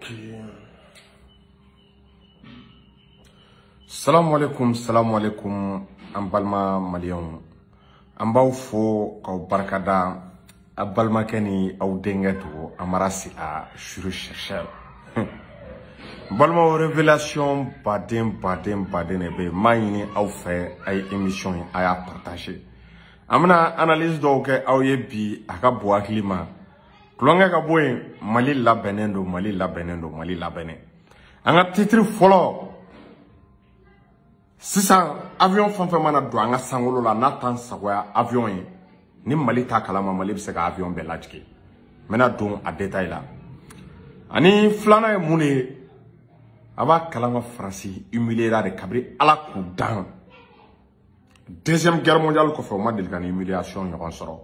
Ok. Salam alaikum, salam alaikum, an balima maliyɛnw. An b'aw fo k'aw barikada a balimakɛ ni aw denkɛ don Amara Sila juriste chercheur. Balimaw, révélation baden baden baden de bɛ yen. N b'a ɲini aw fɛ, a ye émission in, a y'a partager. An bɛna analyse dɔw kɛ aw ye bi, a ka bon hakili ma. Tulonkɛ ka bɔ yen, Mali labɛnnen don, Mali labɛnnen don, Mali labɛnnen. An ka titre fɔlɔ sisan, avion fɛn fɛn mana don an ka sankolo la n'a t'an sagoya avion ye, ni Mali t'a kalama, Mali bɛ se ka avion bɛɛ lajigin. N bɛna don a détail la. Ani filanan ye mun de ye? A b'a kalama, Faransi humiliera de kabini Ala k'u dan. Deuxième guerre mondiale kɔfɛ, u ma deli ka ni humiliation ɲɔgɔn sɔrɔ.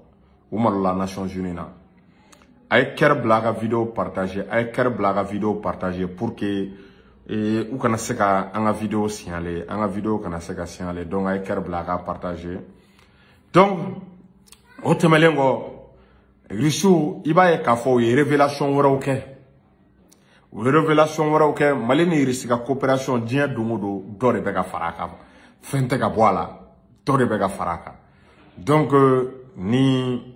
U malola Nations Unies na. A ye cœur bila a ka vidéo partager, a ye cœur bila a ka vidéo partager pour que u kana se ka an ka vidéo signaler, an ka vidéo kana se ka signaler. Donc a ye cœur bila a ka partager. Donc o tɛmɛnen kɔ, Rusiw, i b'a ye k'a fɔ u ye révélation wɛrɛw kɛ. U ye révélation wɛrɛw kɛ. Mali ni Rusi ka coopération, diɲɛ don o don, dɔ de bɛ ka fara a kan. Fɛn tɛ ka bɔ a la, dɔ de bɛ ka fara a kan. Donc ni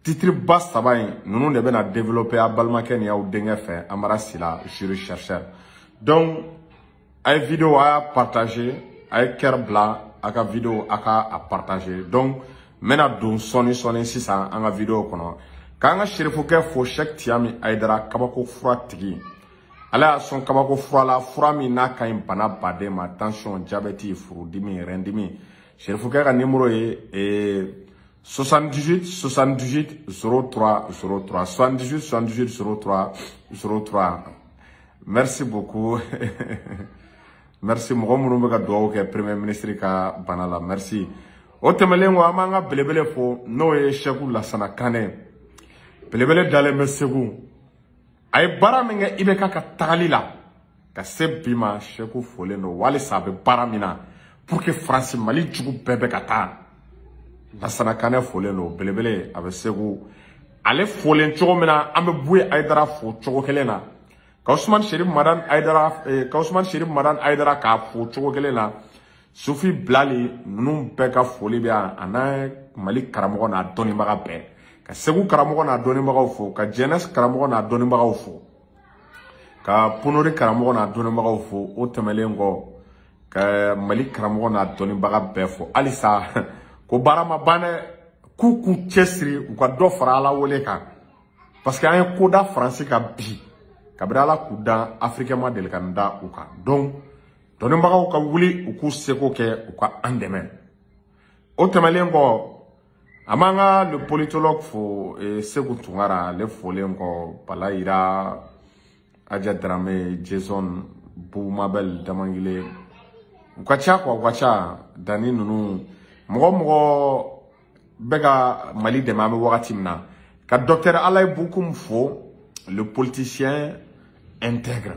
titre ba saba in ninnu de bɛna développer a balimakɛ ni aw denkɛ fɛ, Amara Sila juriste chercheur. Donc a ye vidéo, a y'a partager, a ye cœur bila a ka vidéo, a ka a partager. Donc n bɛna don sɔɔni sɔɔni sisan an ka vidéo kɔnɔ, k'an ka serifukɛ fo, Cheikh Tiami Ayidara, kabako fura tigi. Ala y'a sɔn kabako fura la, fura min n'a ka ɲi bana baden ma, tension, diabète, furudimi, rein-dimi. Serifukɛ ka numéro ye 78 78 03 03, 78 78 03 03. Merci beaucoup, merci. Mɔgɔ minnu bɛ ka dugawu kɛ premier ministre ka bana la, merci. O tɛmɛnen kɔ, an b'an ka belebele fo, n'o ye Sɛku Lasana Kanɛ. Belebele dalen bɛ Segu. A ye baara min kɛ IBK ka tagali la ka se bi ma, Sɛku folen don. Walisa a bɛ baara min na pour que Faransi, Mali jugu bɛɛ bɛ ka taa, Lasana Kanɛ folen don. Belebele a bɛ Segu. Ale folen cogo min na, an bɛ Buye Ayidara fo cogo kelen na, ka Usumani Sherif Madani Ayidara, ka Usumani Sherif Madani Ayidara k'a fo cogo kelen na, Sufi Bilali ninnu bɛɛ ka foli bɛ yan, a n'a Mali karamɔgɔ n'a dɔnnibaga bɛɛ, ka Segu karamɔgɔ n'a dɔnnibagaw fo, ka Jɛnɛs karamɔgɔ n'a dɔnnibagaw fo, ka Ponori karamɔgɔ n'a dɔnnibagaw fo. O tɛmɛnen kɔ, ka Mali karamɔgɔ n'a dɔnnibaga bɛɛ fo. Halisa ko baara ma ban dɛ, k'u k'u cɛsiri, u ka dɔ fara Ala wele kan, parce que an ye ko da Faransi kan bi, kabini Ala k'u dan, Africain ma deli ka nin da u kan. Donc dɔnnibagaw ka wuli, u k'u seko kɛ, u ka an dɛmɛ. O tɛmɛnen kɔ, an b'an ka le politologue fo, Segu Tunkara. Ale folen kɔ, Bala Yira, Aja Darame, Jason Bumabel, Damangile, u ka ca quoi, u ka ca. Danni ninnu, mɔgɔ mɔgɔ bɛ ka Mali dɛmɛ an bɛ wagati min na, ka docteur Alayi Bukum fo, le politicien intègre,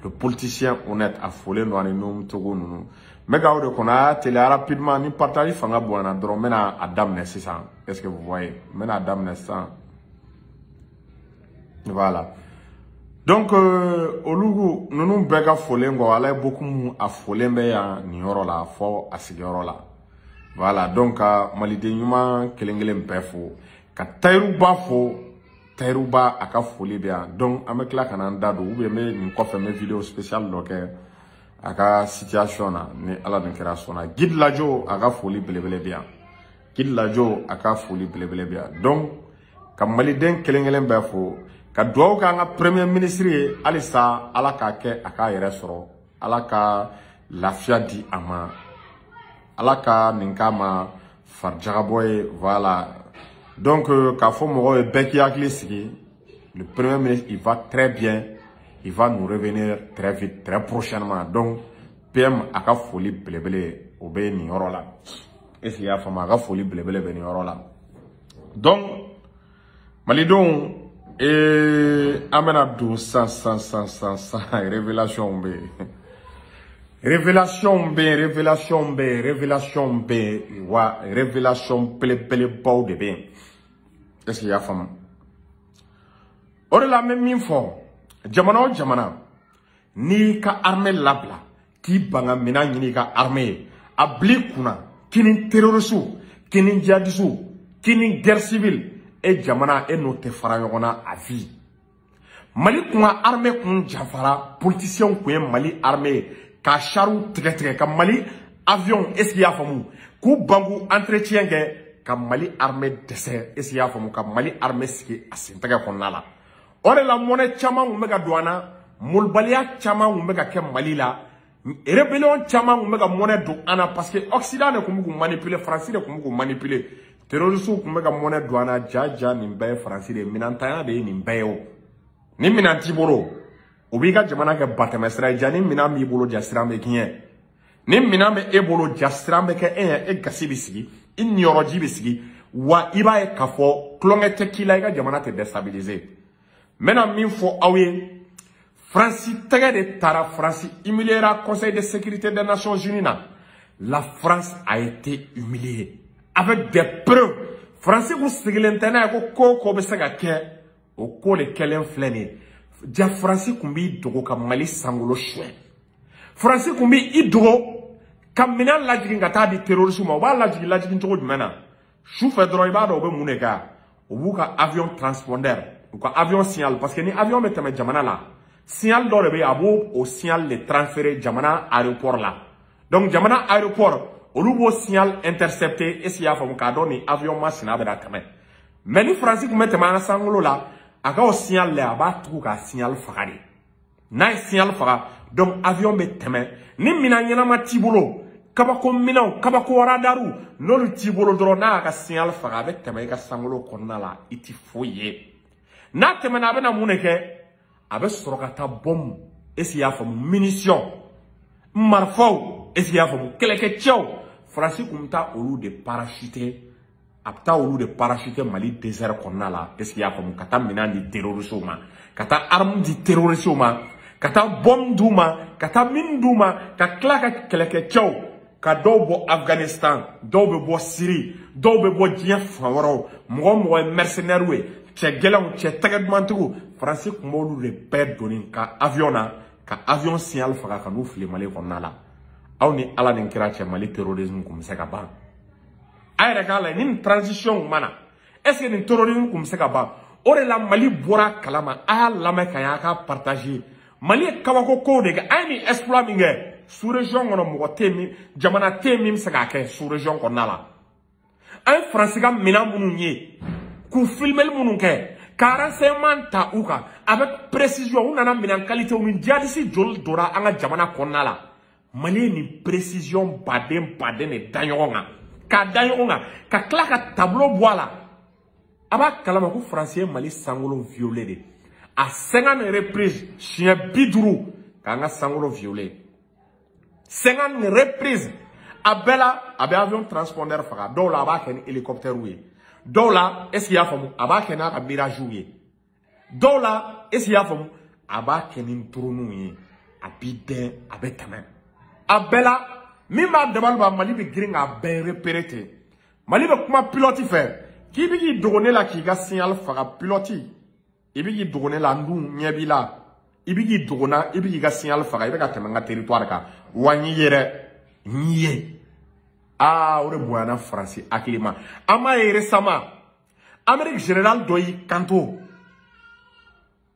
le politicien honnête, a folen don, ani Nuhum Togo ninnu. N bɛ k'aw de kɔnɔ, a y'a teliya rapidement. Ni partage fanga bonyana dɔrɔn, n bɛna a daminɛ sisan. Est-ce que vous voyez? N bɛna a daminɛ sisan. Voilà. Donc olu ninnu bɛɛ ka folen kɔ, Alayi Bukum a folen bɛ yan nin yɔrɔ la fɔ a sigiyɔrɔ la. Voilà. Donc ka maliden ɲuman kelen kelen bɛɛ fo, ka Tayiruba fo. Tayiruba a ka foli bɛ yan. Donc an bɛ tila ka na n da don, ou bien n bɛ nin kɔfɛ, n bɛ vidéo spéciale dɔ kɛ a ka situation na, ni Ala ni kɛra sɔnna. Guide Lajo a ka foli belebele bɛ yan. Guide Lajo a ka foli belebele bɛ yan. Donc ka maliden kelen kelen bɛɛ fo, ka dugawu k'an ka premier ministre ye. Halisa Ala k'a kɛ a k'a yɛrɛ sɔrɔ, Ala ka lafiya di a ma, Ala ka nin k'a ma farijagabɔ ye. Voilà. Donc k'a fɔ mɔgɔw ye, bɛɛ k'i hakili sigi, le premier ministre, il va très bien, il va nous revenir très vite, très prochainement. Donc PM a ka foli belebele o bɛ nin yɔrɔ la. Est ce que i y'a faamu? A ka foli belebele bɛ nin yɔrɔ la. Donc malidenw, an bɛna don sisan sisan sisan sisan sisan. Révélation bɛ yen, révélation bɛ yen, révélation bɛ yen, révélation bɛ yen wa, révélation belebelebaw de bɛ yen. Est ce que i y'a faamu? O de la an bɛ min fɔ, Jamana o jamana n'i ka armée labila k'i ban ka minɛn ɲini i ka armée ye, a bil'i kunna k'i ni terroriste, k'i ni djihadiste, k'i ni guerre civile, e jamana e n'o tɛ fara ɲɔgɔn na à vie. Mali kun ka armée kun janfara, politiciens kun ye Mali armée ye ka chariw tigɛ tigɛ ka Mali avion, est-ce qu'il y'a faamu, k'u ban k'u entretien kɛ ka Mali armée dɛsɛ, est-ce qu'il y'a faamu, ka Mali armée sigi a sentɛgɛ kɔnɔna la. O de la mɔnɛ caman kun bɛ ka don an na, molobaliya caman kun bɛ ka kɛ Mali la, rébellion caman kun bɛ ka mɔnɛ don an na, parce que Occident de kun bɛ k'u manipuler, Faransi de kun bɛ k'u manipuler, terroristes kun bɛ ka mɔnɛ don an na. Ja ja, nin bɛɛ ye Faransi de ye, minɛntanya de ye nin bɛɛ ye. O ni minɛn t'i bolo, o b'i ka jamana kɛ batɛmɛsira ye. Ja ni minɛn b'i bolo, ja siran bɛ k'i ɲɛ. Ni minɛn bɛ e bolo, ja siran bɛ kɛ e ɲɛ, e gasi bɛ sigi, i niyɔrɔji bɛ sigi, wa i b'a ye k'a fɔ tulonkɛ tɛ k'i la, i ka jamana tɛ déstabiliser. N bɛna min fɔ aw ye, Faransi tɛgɛ de taara, Faransi humiliera Conseil de sécurité des Nations Unies na. La France a été humiliée avec des preuves. Faransi kun sigilen tɛ n'a ye ko ko bɛ se ka kɛ, o ko de kɛlen filɛ nin ye. Ja Faransi kun b'i dogo ka Mali sankolo suɲɛ. Faransi kun b'i dogo ka minɛn lajigin ka taa di terroriste ma. U b'a lajigin lajigin cogo jumɛn na? Su fɛ dɔrɔn, i b'a dɔn u bɛ mun de kɛ? U b'u ka avion transpondeur, u ka avion signal, parce que ni avion bɛ tɛmɛ jamana la, signal dɔ de bɛ yen, a b'o o signal de transférer jamana aéroport la. Donc jamana aéroport, olu b'o signal intercepter, est-ce qu'il y'a faamu, k'a dɔn ni avion masina bɛna tɛmɛ. Mais ni Faransi kun bɛ tɛmɛ an ka sankolo la, a ka o signal lajɛ, a b'a tugu k'a signal faga de. N'a ye signal faga, donc avion bɛ tɛmɛ. Ni minɛn ɲɛnama t'i bolo, kabako minɛnw, kabako radariw, n'olu t'i bolo dɔrɔn, n'a y'a ka signal faga, a bɛ tɛmɛ i ka sankolo kɔnɔna la, i ti foyi ye. N'a tɛmɛna, a bɛna mun de kɛ? A bɛ sɔrɔ ka taa bombe, est-ce qu'il y'a faamu, munition, marifaw, est-ce qu'il y'a faamu, kɛlɛkɛcɛw. Faransi kun bɛ taa olu de parachuter, a bɛ taa olu de parachuter Mali désert kɔnɔna la, est-ce qu'il y'a faamu, ka taa minɛn di terroristes ma, ka taa arme di terroristes ma, ka taa bombe d'u ma, ka taa mine d'u ma, ka tila ka kɛlɛkɛcɛw, ka dɔw bɔ Afghanistan, dɔw bɛ bɔ Syrie, dɔw bɛ bɔ diɲɛ fan wɛrɛw, mɔgɔ o mɔgɔ ye mercenaires ye, cɛ gɛlɛnw, cɛ tɛgɛ dumantigiw, Faransi kun b'olu de bɛɛ donni ka avion na, ka avion signal faga ka n'u fili Mali kɔnɔna la. Aw ni Ala ni kira cɛ, Mali terrorisme kun bɛ se ka ban? A yɛrɛ k'a lajɛ, ni nin transition kun ma na, est ce que nin terrorisme kun bɛ se ka ban? O de la Mali bɔra kalama. A y'a lamɛn ka ɲɛ, a k'a partager. Mali ye kabako kow de kɛ. A ye nin exploit min kɛ sous région kɔnɔ, mɔgɔ tɛ yen min, jamana tɛ yen min bɛ se k'a kɛ sous région kɔnɔna la. An ye Faransi ka minɛn minnu ye, k'u filmeli minnu kɛ, ka renseignement ta u kan avec précision, u nana minɛn qualité ni djihadiste joli donna an ka jamana kɔnɔna la. Mali ye nin précision baden baden de da ɲɔgɔn kan, k'a da ɲɔgɔn kan, ka tila ka tableau bɔ a la. A b'a kalama ko Faransi ye Mali sankolo violé de à 50 reprises, siɲɛ 50 k'an ka sankolo violé, 50 reprises. A bɛɛ la, a bɛ avion transpondeur faga. Dɔw la, a b'a kɛ ni hélicoptère ye. Dɔw la, est ce qu'il y'a faamu, a b'a kɛ n'a ka mirage ye. Dɔw la, est ce qu'il y'a faamu, a b'a kɛ ni drone ye, a b'i dɛn, a bɛ tɛmɛ. A bɛɛ la, min b'a dabali ban, Mali bɛ girin k'a bɛɛ repérer ten. Mali bɛ kuma pilote fɛ k'i bɛ k'i dogo ne la k'i ka signal faga. Pilote, i bɛ k'i dogo ne la, n dun ɲɛ b'i la, i bɛ k'i dogo n na, i bɛ k'i ka signal faga, i bɛ ka tɛmɛ n ka territoire kan, wa n y'i ye dɛ, n y'i ye. Aa, o de bonyana Faransi hakili ma. An b'a ye récemment, Amérique général dɔ y'i kanto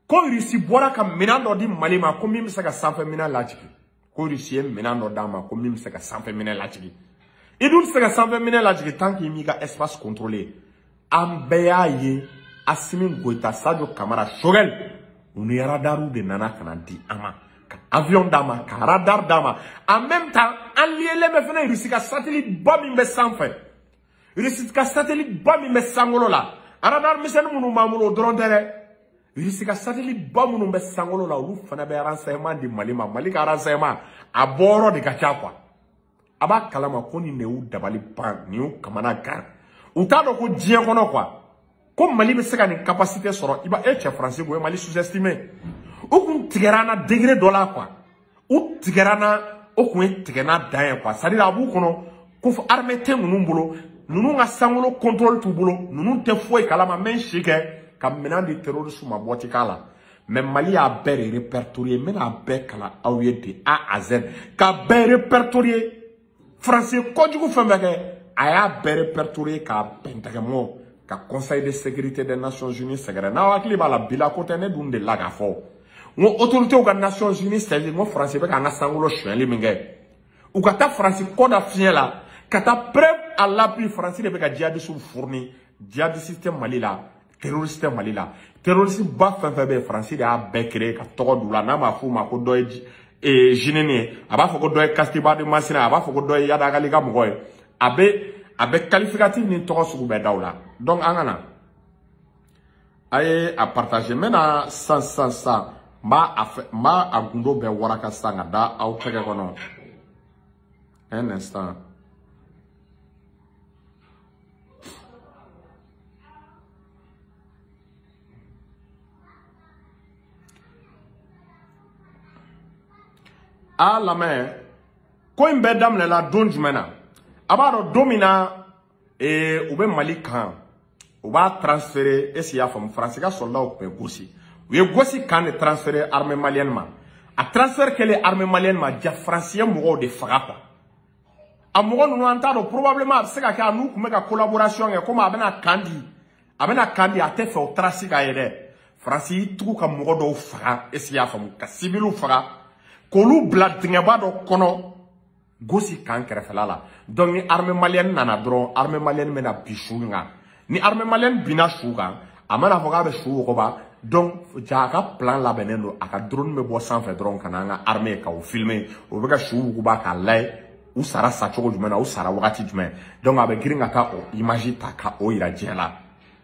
ko Russie bɔra ka minɛn dɔ di Mali ma, ko min bɛ se ka sanfɛ minɛn lajigin, ko Russie ye minɛn dɔ d'a ma, ko min bɛ se ka sanfɛ minɛn lajigin. I dun tɛ se ka sanfɛ minɛn lajigin tant qu'il m'i ka espace contrôlé. An bɛɛ y'a ye, Assimi Goïta, Sadio Camara, Choguel, u ni radariw de nana ka na di an ma, ka avion d'a ma, ka radar d'a ma. En même temps, an liélen bɛ fɛnɛ Russie ka satellite ba min bɛ sanfɛ, Russie ka satellite ba min bɛ sankolo la, radar misɛnnin minnu b'an bolo, o dɔrɔn tɛ dɛ. Russie ka satellite ba minnu bɛ sankolo la, olu fana bɛ renseignement di Mali ma. Mali ka renseignement a bɔyɔrɔ de ka ca quoi. A b'a kalama ko nin de y'u dabali ban, nin y'u kamana gan. U t'a dɔn ko diɲɛ kɔnɔ quoi, ko Mali bɛ se ka nin capacité sɔrɔ. I b'a e cɛ, Faransi kun ye Mali sous-estimé. U kun tigɛra an na degré dɔ la quoi, u tigɛra an na, o kun ye tigɛ n'a dan ye quoi. C'est à dire, a b'u kɔnɔ ko armée tɛ ninnu bolo, ninnu ka sankolo contrôle t'u bolo, ninnu tɛ foyi kalama. N bɛ n si kɛ ka minɛn di terroriste ma, bɔ ti k'a la. Mais Mali y'a bɛɛ de répertorié, n bɛna a bɛɛ kalan aw ye de A à Z k'a bɛɛ répertorié. Français kojugu fɛn bɛɛ kɛ, a y'a bɛɛ répertorié k'a bɛn tɛgɛmɔ ka Conseil de sécurité des Nations Unies sɛgɛrɛ. N'aw hakili b'a la, bila ko tɛ, ne dun delila k'a fɔ n ko autorités ka Nations Unies saisi, n ko Faransi bɛ k'an ka sankolo sonyɛli min kɛ, u ka taa Faransi kɔ da fiɲɛ la ka taa preuve à l'appui. Faransi de bɛ ka djihadistes fourni. Djihadiste tɛ Mali la, terroriste tɛ Mali la. Terroriste ba fɛn fɛn bɛ yen, Faransi de y'a bɛɛ créé ka tɔgɔ d'u la. N'a ma f'u ma ko dɔ ye Jinini ye, a b'a fɔ ko dɔ ye Katiba de Masina, a b'a fɔ ko dɔ ye Yadagali ka mɔgɔ ye, a bɛ qualificatif ni tɔgɔ sugu bɛɛ da u la. Donc an ka na, a ye a partager. N bɛna sisan sisan sisan, n b'a a fɛ, n b'a a gundo bɛɛ waraka sisan ka da aw tɛgɛ kɔnɔ. Un instant. A lamɛn, ko in bɛɛ daminɛla don jumɛn na? A b'a dɔn don min na u bɛ Mali kan, u b'a transférer, est ce que i y'a faamu? Faransi ka soldat tun bɛ Gosi, u ye Gosi kan de transférer armée malienne ma. A transfert kɛlen armée malienne ma, ja Faransi ye mɔgɔw de faga quoi. A mɔgɔ ninnu, an t'a dɔn, probablement a bɛ se ka kɛ a n'u tun bɛ ka collaboration kɛ, komi a bɛna kan di, a bɛna kan di, a tɛ fɛ o trace ka ye dɛ. Faransi y'i tugu ka mɔgɔ dɔw faga, est ce que i y'a faamu, ka civiliw faga k'olu bila dingɛba dɔ kɔnɔ Gosi kan kɛrɛfɛla la. Donc ni armée malienne nana dɔrɔn, armée malienne bɛna bin su in kan. Ni armée malienne binna su kan, a mana fɔ k'a bɛ su wɔgɔba. Donc ja a ka plan labɛnnen don, a ka drone bɛ bɔ sanfɛ dɔrɔn ka na an ka armée ka o filmer, o bɛ ka su wuguba k'a lajɛ, u sara sa cogo jumɛn na, u sara wagati jumɛn. Donc a bɛ girin ka taa o image ta ka o yira diɲɛ la.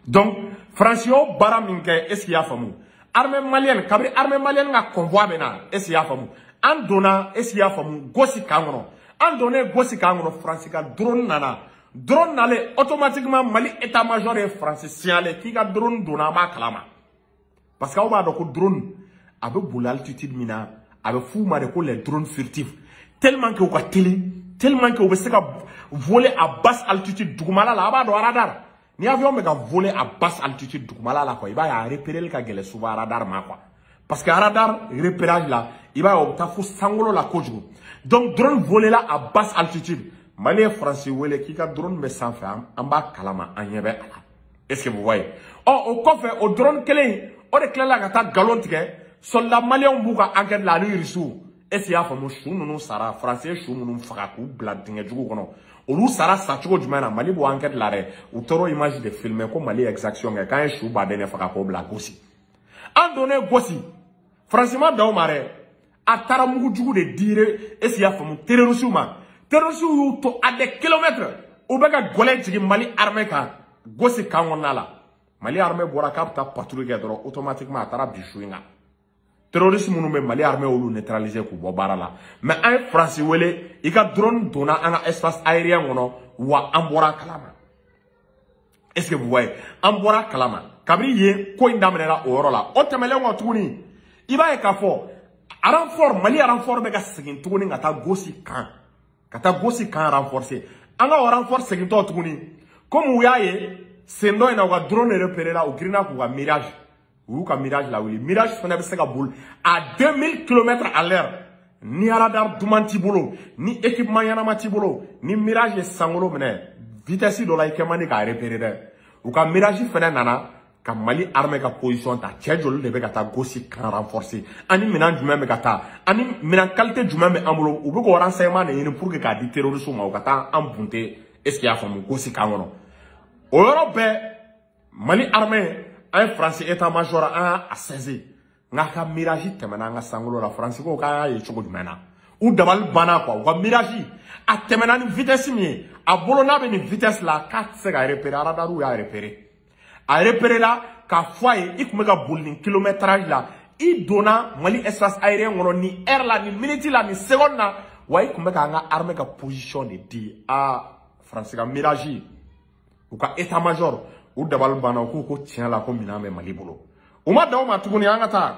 Donc Faransi y'o baara min kɛ, est ce que i y'a faamu, armée malienne, kabini armée malienne ka convoi bɛ na, est ce que i y'a faamu, an donna, est ce que i y'a faamu, Gosi kan kɔnɔ. An donnen Gosi kan kɔnɔ, Faransi ka drone nana. Drone nalen, automatiquement Mali état major ye Faransi signalé k'i ka drone donna, an b'a kalama. Parce que aw b'a dɔn ko drone a bɛ boli altitude min na, a bɛ f'u ma de ko les drones furtifs, tellement que u ka teli, tellement que u bɛ se ka voler à basse altitude dugumala la. A b'a dɔn radar, ni avion bɛ ka voler à basse altitude dugumala la quoi, i b'a ye a repéreli ka gɛlɛn souvent radar ma quoi, parce que radar repérage la, i b'a ye o bɛ taa fo sankolo la kojugu. Donc drone voler la à basse altitude, Mali ye Faransi wele k'i ka drone bɛ sanfɛ, an b'a kalama, an ɲɛ bɛ a la. Est ce que vous voyez? Ɔ o kɔfɛ, o drone kelen in, o de tilala ka taa nkalon tigɛ. Soldat maliyɛnw b'u ka enquête la ani Irisiw, est ce que i y'a faamu, su ninnu sara, Faransi ye su minnu faga k'u bila dingɛ jugu kɔnɔ, olu sara sa cogo jumɛn na? Mali b'o enquête la dɛ. U taara o image de filmer ko Mali ye exaction kɛ, k'an ye su baden de faga k'o bila Gosi. An donnen Gosi, Faransi ma dan o ma dɛ, a taara mugujugu de dire, est ce que i y'a faamu, terroriste ma. Terroriste y'u to à des kilomètres, u bɛ ka gɔlɛ jigin Mali armée kan Gosi kan kɔnɔna la. Mali armée bɔra k'a bɛ taa patrouille kɛ dɔrɔn, automatiquement a taara bin su in kan. Terroriste minnu bɛ, Mali armée y'olu neutraliser k'u bɔ baara la. Mais an ye Faransi wele, i ka drone donna an ka espace aérien kɔnɔ, wa an bɔra a kalama. Est ce que vous voyez? An bɔra a kalama kabini yen ko in daminɛna o yɔrɔ la. O tɛmɛnen kɔ tuguni, i b'a ye k'a fɔ renfort, Mali renfort bɛ ka segin tuguni ka taa Gosi kan, ka taa Gosi kan renforcer. An ka o renfort segintɔ tuguni, komi u y'a ye sen dɔ in na u ka drone repéré la, u girinna k'u ka Mirage, u y'u ka Mirage lawuli. Mirage fana bɛ se ka boli à 2000 km à l'heure. Ni radar duman t'i bolo, ni équipement ɲɛnama t'i bolo, ni Mirage ye sankolo minɛ vitesse dɔ la, i kɛ man di k'a repérer dɛ. U ka Mirage fana nana ka Mali armée ka position ta. Cɛ joli de bɛ ka taa Gosi kan renforcer, ani minɛn jumɛn bɛ ka taa, ani minɛn qualité jumɛn bɛ an bolo? U bɛ k'o renseignement de ɲini pour que k'a di terroristes ma, u ka taa an bunte, est ce que i y'a faamu, Gosi kan kɔnɔ. O yɔrɔ bɛɛ, Mali armée, an ye Faransi état major, an y'a saisi nka ka Mirage tɛmɛna an ka sankolo la. Faransi ko k'an y'a ye cogo jumɛn na? U dabali banna quoi. U ka Mirage a tɛmɛna ni vitesse min ye, a bolo n'a bɛ nin vitesse la, k'a tɛ se ka repérer. Radariw y'a repérer, a repéré la k'a fɔ a ye i tun bɛ ka boli nin kilométrage la, i donna Mali espace aérien kɔnɔ nin heure la, nin minute la, nin seconde na, wa i tun bɛ k'an ka armée ka position de di. A Faransi ka Mirage, u ka état major, u dabali banna. U ko ko tiɲɛ la, ko minɛn bɛ Mali bolo. U ma dan o ma tuguni, an ka taa,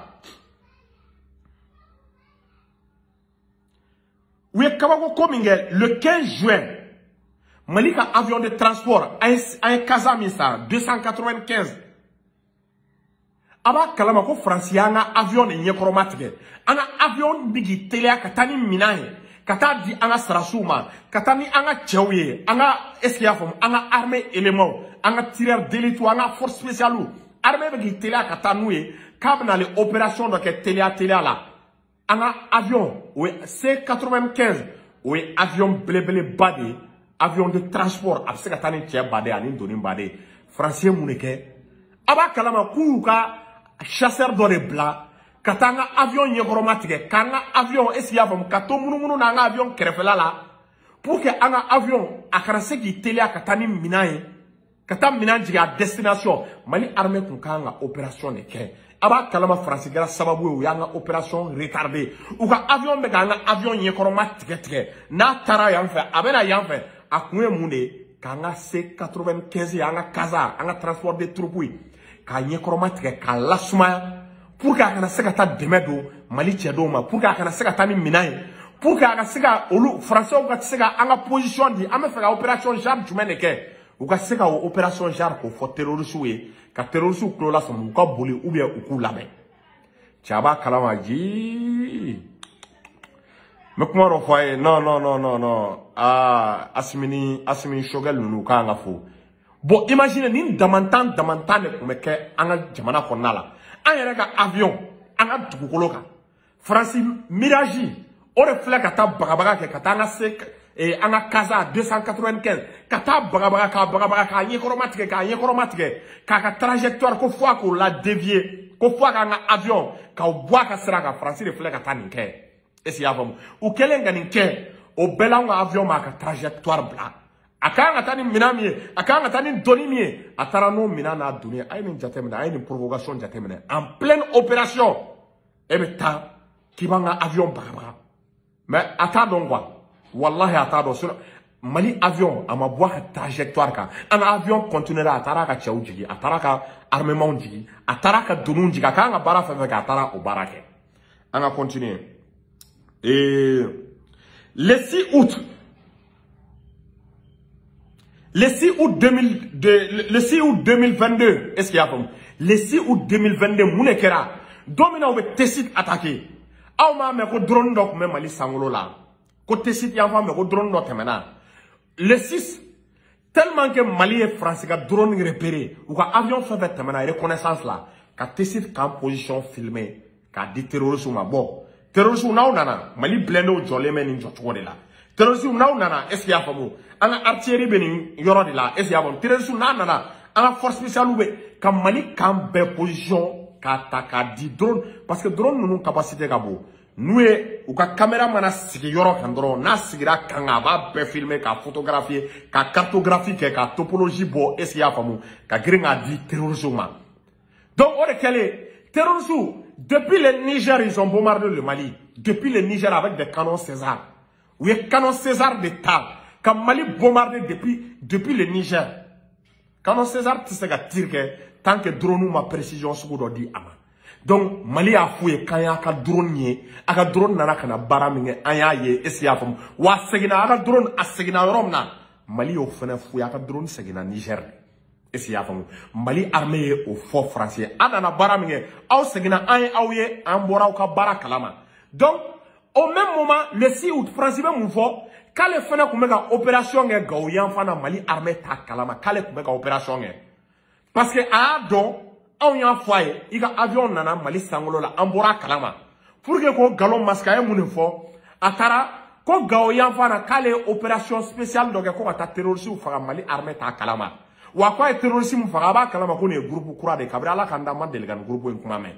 u ye kabako ko min kɛ le 15 juin, Mali ka avion de transport, an ye Casa min san 295. A b'a kalama ko Faransi y'an ka avion de ɲɛkɔrɔma tigɛ. An ka avion bɛ k'i teliya ka taa ni minɛn ye, ka taa di an ka sarasiw ma, ka taa ni an ka cɛw ye, an ka, est ce que i y'a faamu, an ka armée éléments, an ka tireur d'élite, an ka force spéciale. Armée bɛ k'i teliya ka taa n'u ye, k'a bɛna ale opération dɔ kɛ teliya teliya la. An ka avion, o ye C95, o ye avion belebeleba de ye, avion de transport, a bɛ se ka taa ni cɛ baden ani doni baden. Faransi ye mun de kɛ? A b'a kalama k'u y'u ka chasseur dɔ de bila ka taa an ka avion ɲɛkɔrɔma tigɛ, k'an ka avion, est ce que i y'a faamu, ka to munumunu na an ka avion kɛrɛfɛla la, pour que an ka avion a kana se k'i teliya ka taa ni minɛn ye, ka taa minɛn jigin a destination. Mali armée tun kan ka opération de kɛ. A b'a kalama Faransi kɛra sababu ye, u y'an ka opération retardé. U ka avion bɛ k'an ka avion ɲɛkɔrɔma tigɛ tigɛ, n'a taara yan fɛ a bɛ na yan fɛ, a kun ye mun de ye? K'an ka C95 ye, an ka Casa, an ka transport de troupes ye, k'a ɲɛkɔrɔma tigɛ k'a lasumaya, pour que a kana se ka taa dɛmɛ don Mali cɛdenw ma, pour que a kana se ka taa ni minɛn ye, pour que a ka se ka olu Français ka se ka an ka position di, an bɛ fɛ ka opération genre jumɛn de kɛ, u ka se ka o opération genre k'o fɔ terroristes ye, ka terroristes tulo lasɔmi, u ka boli ou bien u k'u labɛn. Cɛ a b'a kalama ji. N bɛ kuma dɔ fɔ a ye, non non non non non, aa Asimi ni Asimi Choguel ninnu k'an ka fo. Bon, imaginez nin damantan damantan de tun bɛ kɛ an ka jamana kɔnɔna la. An yɛrɛ ka avion an ka dugukolo kan, Faransi Mirage o de filɛ ka taa bagabaga kɛ, ka taa an ka se an ka Casa 295, ka taa bagabaga k'a bagabaga k'a ɲɛkɔrɔma tigɛ, k'a ɲɛkɔrɔma tigɛ, k'a ka trajectoire ko fo a k'o la dévier, ko fo a k'an ka avion k'aw bɔ a ka sira kan. Faransi de filɛ ka taa nin kɛ. Est ce que i y'a faamu? U kɛlen ka nin kɛ, o bɛɛ la an ka avion m'a ka trajectoire bila. A kan ka taa ni minɛn min ye, a kan ka taa ni doni min ye, a taara n'o minɛn n'a doni ye. A ye nin jateminɛ, a ye nin provocation jateminɛ en pleine opération. E bɛ taa k'i b'an ka avion bagabaga, mais a t'a dɔn quoi, wallahi a t'a dɔn. Sinon Mali avion a ma bɔ a ka trajectoire kan. An ka avion continuera, a taara a ka cɛw jigin, a taara a ka armement jigin, a taara a ka doniw jigin, a kan ka baara fɛn fɛn kɛ, a taara o baara kɛ. An ka continuer. Et le 6 août, le 6 août 2002, le 6 août 2022, est-ce qu'il y a comme le 6 août 2022, mun de kɛra? Don min na u bɛ Tessit attaquer, aw m'a mɛn ko drone dɔ tun bɛ Mali sankolo la, ko Tessit yan fan fɛ ko drone dɔ tɛmɛna. Le 6, tellement que Mali ye Faransi ka drone repéré, u ka avion fɛn fɛn tɛmɛna reconnaissance la, ka Tessit kan position filmer k'a di terroristes ma. Bon, terroristes n'aw nana, Mali blindés jɔlen bɛ nin jɔcogo de la. Terroristes n'aw nana, est ce que i y'a faamu, an ka artillerie bɛ nin yɔrɔ de la, est ce que i y'a faamu, terroristes n'a nana, an ka force spéciale bɛ ka Mali kan bɛɛ position k'a ta k'a di drone, parce que drone ninnu capacité ka bon. N'u ye u ka caméra mana sigi yɔrɔ kan dɔrɔn, n'a sigira kan kan, a b'a bɛɛ filmer, k'a photographier, ka cartographie kɛ, ka topologie bɔ, est ce que i y'a faamu, ka girin k'a di terroristes ma. Donc o de kɛlen, terroristes depuis le Niger, ils ont bombardé le Mali, depuis le Niger avec des canons César. U ye canon César de ta ka Mali bombardé depuis le Niger. Canon César tɛ se ka tir kɛ tant que drone ma précision sugu dɔ di a ma. Donc Mali y'a f'u ye k'an y'a ka drone ye, a ka drone nana ka na baara min kɛ, an y'a ye, est ce que i y'a faamu? Wa a seginna, a ka drone a seginna yɔrɔ min na, Mali y'o fana f'u ye, a ka drone seginna Niger de. Est ce que i y'a faamu? Mali armée ye o fɔ Faransi ye, an nana baara min kɛ, aw seginna, an ye aw ye, an bɔra aw ka baara kalama. Donc au même moment, le 6 août, Faransi bɛ mun fɔ? K'ale fana tun bɛ ka opération kɛ Gawo yanfan na, Mali armée t'a kalama k'ale tun bɛ ka opération kɛ. Parce que a y'a dɔn, anw y'a fɔ a ye, i ka avion nana Mali sankolo la, an bɔra a kalama. Pour que k'o nkalon masquer, a ye mun de fɔ? A taara ko Gawo yanfan na k'ale ye opération spéciale dɔ kɛ ko ka taa terroriste faga, Mali armée t'a kalama. Wa k'a ye terroriste min faga, a b'a kalama ko nin ye groupe kura de ye, kabini Ala k'an da, an ma deli ka nin groupe in kuma mɛn.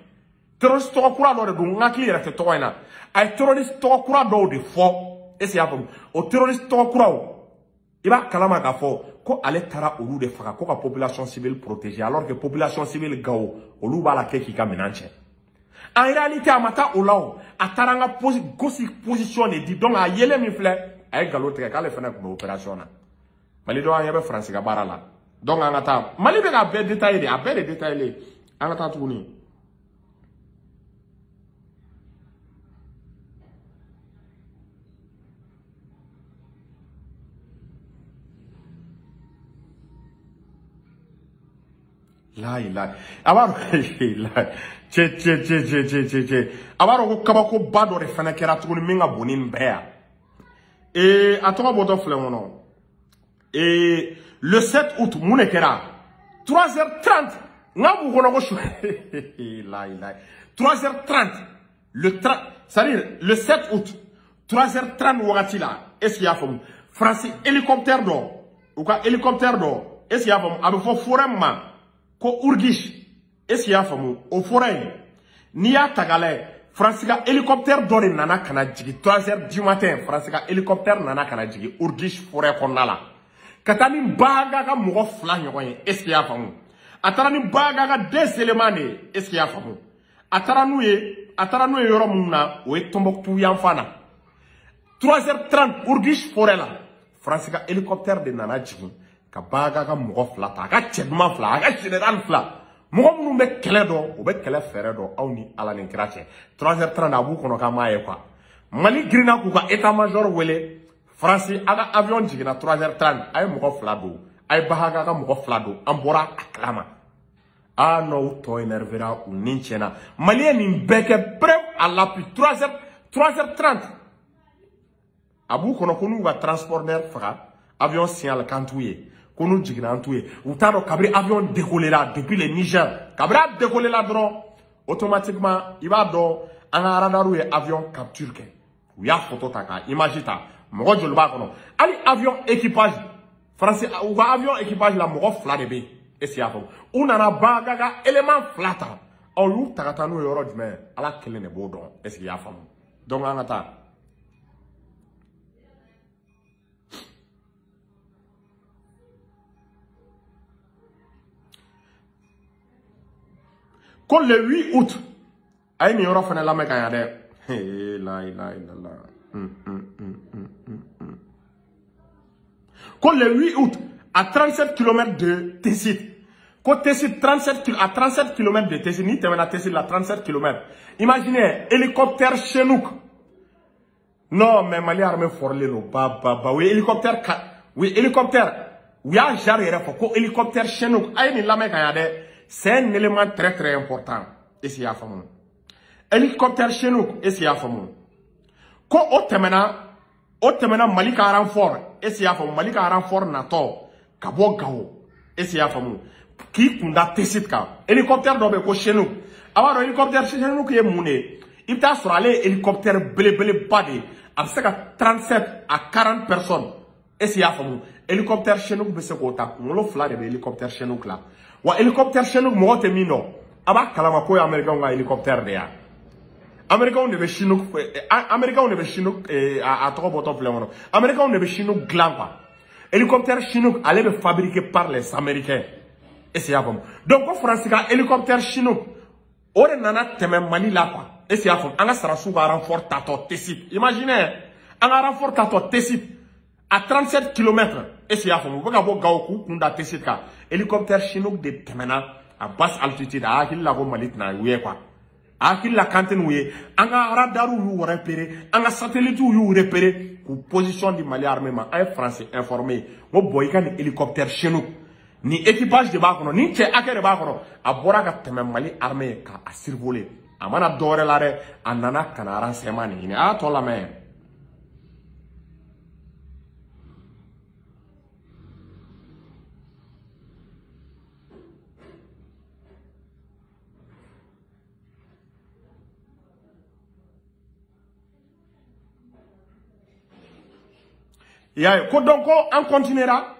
Terroriste tɔgɔ kura dɔ de don, n hakili yɛrɛ tɛ tɔgɔ in na. A ye terroriste tɔgɔ kura dɔw de fɔ, est ce que i y'a faamu? O terroriste tɔgɔ kuraw, i b'a kalama k'a fɔ ko ale taara olu de faga ko ka population civile protéger, alors que population civile Gawo olu b'a la kɛ k'i ka minɛn cɛ. En réalité, a ma taa o la o, a taara an ka gosi position de di. Donc a yelen min filɛ, a ye nkalon tigɛ k'ale fana tun bɛ opération na. Mali dɔw an ɲɛ bɛ Faransi ka baara la. Donc an ka taa, Mali bɛ k'a bɛɛ détaillé de, a bɛɛ de détaillé. An ka taa tuguni. La ilaha. A b'a dɔn cɛ cɛ cɛ cɛ cɛ cɛ cɛ. A b'a dɔn ko kabakoba dɔ de fana kɛra tuguni min ka bon ni nin bɛɛ ya. Ee a tɔgɔ bɔtɔ filɛ n kɔnɔ. Ee le 7 août mun de kɛra? 3h30 n k'a b'u kɔnɔ ko su. La ilaha. 3h30 le 30, c'est-à-dire le 7 août 3h30 wagati la, est-ce qu'il y a faamu? France hélicoptère dɔ, u ka hélicoptère dɔ, est-ce qu'il y a faamu? A bɛ fɔ forêt ma ko Ourguiche, est-ce qu'il y a faamu? O forêt in, n'i y'a ta k'a lajɛ, France ka hélicoptère dɔ de nana ka na jigin 3h du matin, France ka hélicoptère nana ka na jigin Ourguiche forêt kɔnɔna la. Ka taa ni Baga ka mɔgɔ 2 ɲɔgɔn ye, est-ce qu'il y a faamu? A taara ni Baga ka 2 éléments de ye, est-ce qu'il y a faamu? A taara n'u ye, a taara n'u ye yɔrɔ mun na, o ye Tombouctou yanfan na. 3h30 Ourguiche forêt la, France ka hélicoptère de nana jigin ka Baga ka mɔgɔ 2 ta, a ka cɛ duman 2, a ka général 2. Mɔgɔ minnu bɛ kɛlɛ dɔn, u bɛ kɛlɛ fɛɛrɛ dɔn, aw ni Ala ni kira cɛ. 3h30 a b'u kɔnɔ k'an m'a ye quoi. Mali girinna k'u ka état major wele. France a ka avion jiginna 3h30, a ye mɔgɔ 2 don, a ye Baga ka mɔgɔ 2 don, an bɔra a kalama. Ah non, u tɔ énervera, u ni tiɲɛna. Mali ye nin bɛɛ kɛ preuve à l'appui 3h30. A b'u kɔnɔ ko n'u ka transporteur faga, avion signal kan t'u ye, ko n'u jiginna an t'u ye. U t'a dɔn kabini avion décollé la depuis le Niger, kabini a décollé la dɔrɔn, automatiquement i b'a dɔn an ka radar ye avion capture kɛ. U y'a photo ta k'a image ta. Mɔgɔ joli b'a kɔnɔ? Hali avion équipage, France u ka avion équipage la mɔgɔ 2 de bɛ yen. Est-ce qu'il y a faamu? U nana Baga ka élément 2 ta. Ɔ y'u ta ka taa n'o ye yɔrɔ jumɛn? Ala kelen de b'o dɔn. Est-ce qu'il y a faamu? Donc an ka taa. Ko le 8 août, a ye nin yɔrɔ fana lamɛn ka ɲa dɛ. La ilaha illallah. Ko le 8 août, à 37 km de Tessit. Ko Tessit, 37, à 37 km de Tessit, ni tɛmɛna Tessit la, 37 km. Imaginez, hélicoptère Chinook. Non, mais Mali armée forlé no ba ba ba. Oui, hélicoptère, oui, hélicoptère. U y'a genre yɛrɛ fɔ ko hélicoptère Chinook. A ye nin lamɛn ka ɲa dɛ. C'est un élément très très important. Est-ce qu'il y a faamu? Hélicoptère Chinook, est-ce qu'il y a faamu? Ko o tɛmɛna Mali ka renfort, est-ce qu'il y a faamu? Mali ka renfort natɔ ka bɔ Gao, est-ce qu'il y a faamu? K'i kunda Tessit kan. Hélicoptère dɔ bɛ yen ko Chinook. A b'a dɔn hélicoptère Chinook ye mun de ye? I bɛ taa sɔrɔ ale ye hélicoptère belebeleba de ye. A bɛ se ka 37 à 40 personnes. Est-ce qu'il y a faamu? Hélicoptère Chinook bɛ se k'o ta. Kunkolo 2 de bɛ hélicoptère Chinook la. Wa hélicoptère Chinook mɔgɔ tɛ min dɔn. A b'a kalama k'o ye américain ka hélicoptère de ye. Américains de bɛ Chinook, américains de bɛ Chinook, a tɔgɔ bɔtɔ filɛ kɔnɔ. Américains de bɛ Chinook dilan quoi. Hélicoptère Chinook ale bɛ fabriqué par les Américains. Est-ce qu'il y a faamu? Donc ko France ka hélicoptère Chinook o de nana tɛmɛ Mali la quoi. Est-ce qu'il y a faamu? An ka sarasiw ka renfort tatɔ Tessit. Imaginez, an ka renfort tatɔ Tessit à 37 km. Est-ce qu'il y a faamu? U bɛ ka bɔ Gao k'u kun da Tessit kan. Hélicoptère Chinook de tɛmɛna à basse altitude. A hakili la ko Mali tɛna u ye quoi. A hakili la kan tɛ n'u ye. An ka radarw y'u repérer, an ka satellitew y'u repérer k'u position di Mali armée ma. An ye France informé. N ko bon i ka nin hélicoptère Chinook, ni équipage de b'a kɔnɔ, ni cɛ hakɛ de b'a kɔnɔ. A bɔra ka tɛmɛ Mali armée k'a survoler. A mana dɔ wɛrɛ la dɛ, a nana ka na renseignement de ɲini. A y'a tɔ lamɛn. I y'a ye ko donc ko an continuera,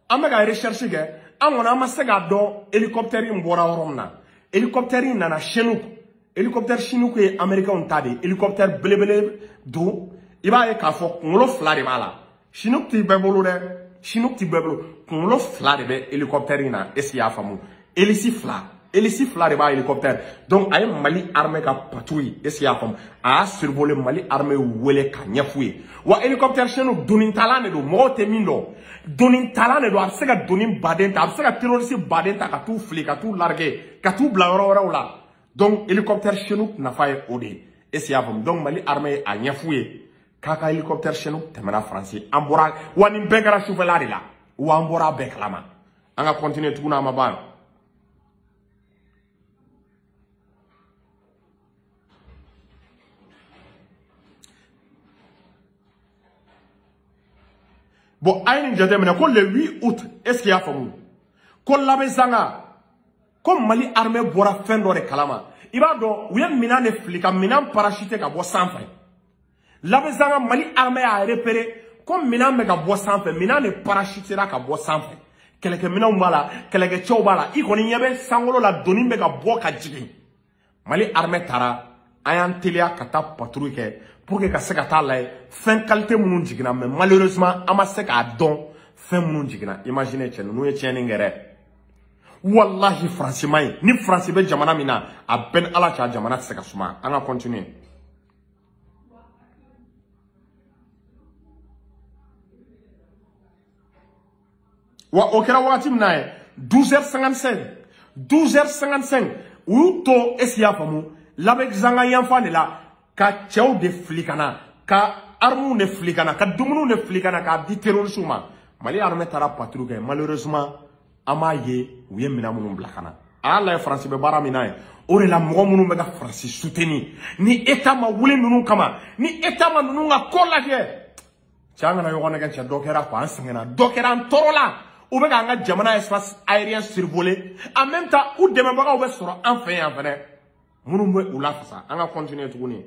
an bɛ ka recherche kɛ, an kɔni an ma se k'a dɔn hélicoptère in bɔra yɔrɔ min na. Hélicoptère in nana Chinook. Hélicoptère Chinook ye américain ta de ye. Hélicoptère belebele don. I b'a ye k'a fɔ kunkolo 2 de b'a la. Chinook t'i bɛɛ bolo dɛ. Chinook t'i bɛɛ bolo. Kunkolo 2 de bɛ hélicoptère in na. Est-ce qu'il y'a faamu? Hélice 2. Hélice 2 de b'a hélicoptère. Donc a ye Mali armée ka patrouille. Est-ce qu'il y'a faamu? A y'a survolé, Mali armée wele ka ɲɛf'u ye. Wa hélicoptère Chinook donitalan de don. Mɔgɔw tɛ min dɔn. Donitalan de don. A bɛ se ka doni baden ta. A bɛ se ka terroriste baden ta ka t'u fili, ka t'u larguer, ka t'u bila yɔrɔ wɛrɛw la. Donc hélicoptère Chinook nafa ye o de ye. Est-ce qu'il y'a faamu? Donc Mali armée a ɲɛf'u ye k'a ka hélicoptère Chinook tɛmɛna France. An bɔra wa nin bɛɛ kɛra sufɛla de la. Wa an bɔra a bɛɛ kalama. An ka continuer tuguni a ma ban. Bon, a ye nin jateminɛ ko le 8 août, est ce qu'il y'a faamu ko Labezanga ko Mali armée bɔra fɛn dɔ de kalama. I b'a dɔn u ye minɛn de fili ka minɛn parachuter ka bɔ sanfɛ. Labezanga Mali armée y'a repéré ko minɛn bɛ ka bɔ sanfɛ, minɛn de parachutera ka bɔ sanfɛ. Kɛlɛkɛminɛnw b'a la, kɛlɛkɛcɛw b'a la, i kɔni ɲɛ bɛ sankolo la doni bɛ ka bɔ ka jigin. Mali armée taara, an y'an teliya ka taa patrouille kɛ pour que ka se ka taa lajɛ fɛn qualité minnu jiginna, mais malheureusement an ma se k'a dɔn fɛn minnu jiginna. Imaginez cɛ ninnu ye tiɲɛni kɛ dɛ. Wallahi Faransi ma ɲi. Ni Faransi bɛ jamana min na, a bɛɛ ni Ala cɛ a jamana tɛ se ka suma. An ka continuer. Wa o kɛra wagati min na ye 12h55 12h55 u y'u to, est ce qu'il y'a faamu, Labezanga yanfan de la ka cɛw de fili ka na, ka armes de fili ka na, ka dumuniw de fili ka na k'a di terroristes ma. Mali armée taara patrouille kɛ, malheureusement an m'a ye u ye minɛn minnu bila ka na. A y'a lajɛ Faransi bɛ baara min na ye. O de la mɔgɔ minnu bɛ ka Faransi soutenir, ni État ma wuli ninnu kama, ni État ma ninnu ka ko lajɛ, cɛ an kana ɲɔgɔn nɛgɛ cɛ, dɔ kɛra quoi, an sɛgɛnna, dɔ kɛra an tɔɔrɔ la. U bɛ k'an ka jamana espace aérien survoler, en même temps u dɛmɛbagaw bɛ sɔrɔ an fɛ yan fɛnɛ minnu bɛ u lafasa. An ka continuer tuguni.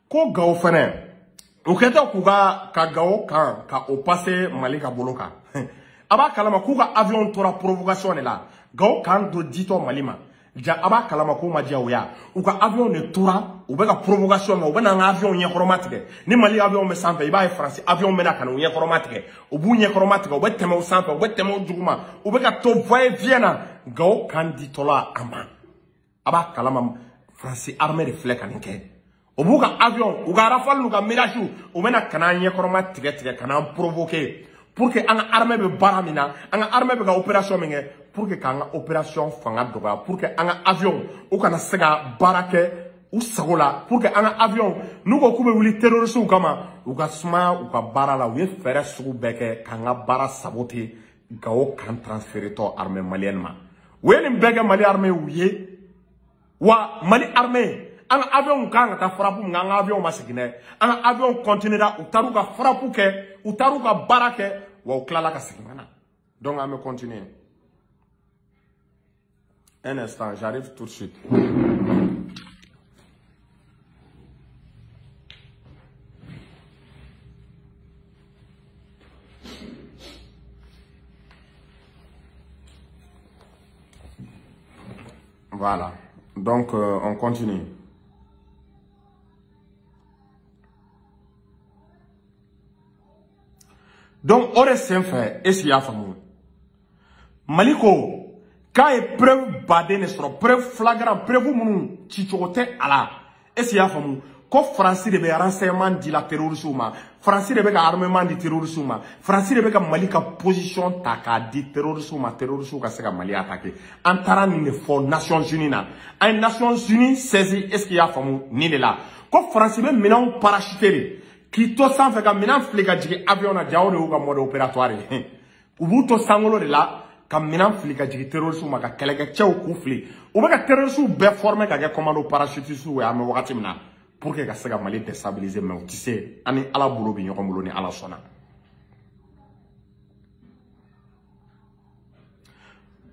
Ko Gao fɛnɛ u kɛtɔ k'u ka Gao kan ka o passer Mali ka bolo kan, a b'a kalama k'u ka avion tora provocation de la. Gao kan dɔ ditɔ Mali ma ja, a b'a kalama k'u ma diya u ya, u ka avion de tora u bɛ ka provocation kɛ, u bɛ n'an ka avion ɲɛkɔrɔma tigɛ. Ni Mali avion bɛ sanfɛ, i b'a ye Faransi avion bɛ na ka n'u ɲɛkɔrɔma tigɛ, u b'u ɲɛkɔrɔma tigɛ, u bɛ tɛmɛ u sanfɛ, u bɛ tɛmɛ u duguma, u bɛ ka to va-et-vient na. Gao kan ditɔla a ma, a b'a kalama Faransi armée de filɛ ka nin kɛ. U b'u ka avion, u ka rafale n'u ka mirage, u bɛna ka n'an ɲɛkɔrɔma tigɛ tigɛ ka n'an provoquer pour que an ka armée bɛ baara min na, an ka armée bɛ ka opération min kɛ, pour que k'an ka opération fanga dɔgɔya, pour que an ka avion u kana se ka baara kɛ u sago la, pour que an ka avion n'u ko k'u bɛ wuli terroristes kama, u ka sumaya u ka baara la. U ye fɛɛrɛ sugu bɛɛ kɛ k'an ka baara saboter Gao kan transféré tɔ armée malienne ma. U ye nin bɛɛ kɛ Mali armée u ye. Wa Mali armée an ka avion kan ka taa frappe min kɛ, an ka avion ma segin dɛ. An ka avion continuera, u taar'u ka frappe kɛ, u taar'u ka baara kɛ, wa u tilala ka segin ka na. Donc an bɛ continuer. Un instant, j'arrive tout de suite. Voilà. Donc on continue. Donc, o de senfɛ, est ce qu'il y'a faamu, Mali ko k'a ye preuve baden de sɔrɔ, preuve flagrant, preuve minnu cicogo tɛ a la. Est ce qu'il y'a faamu ko Faransi de bɛ renseignement di la terroristes ma, Faransi de bɛ ka armement di terroristes ma, Faransi de bɛ ka Mali ka position ta k'a di terroristes ma, terroristes ka se ka Mali attaquer. An taara nin de fɔ Nations Unies na, an ye Nations Unies saisi, est ce qu'il y'a faamu nin de la, ko Faransi bɛ minɛnw parachuter de k'i to sanfɛ ka minɛn fili ka jigin avion na. Ja o de y'u ka mode opératoire ye. U b'u to sankolo de la ka minɛn fili ka jigin terroristes ma, ka kɛlɛkɛcɛw k'u fili. U bɛ ka terroristes bɛɛ former ka kɛ commando parachutistes ye an bɛ wagati min na, pour que ka se ka Mali déstabiliser, mais u tɛ se. An ni Ala bolo bɛ ɲɔgɔn bolo ni Ala sɔnna.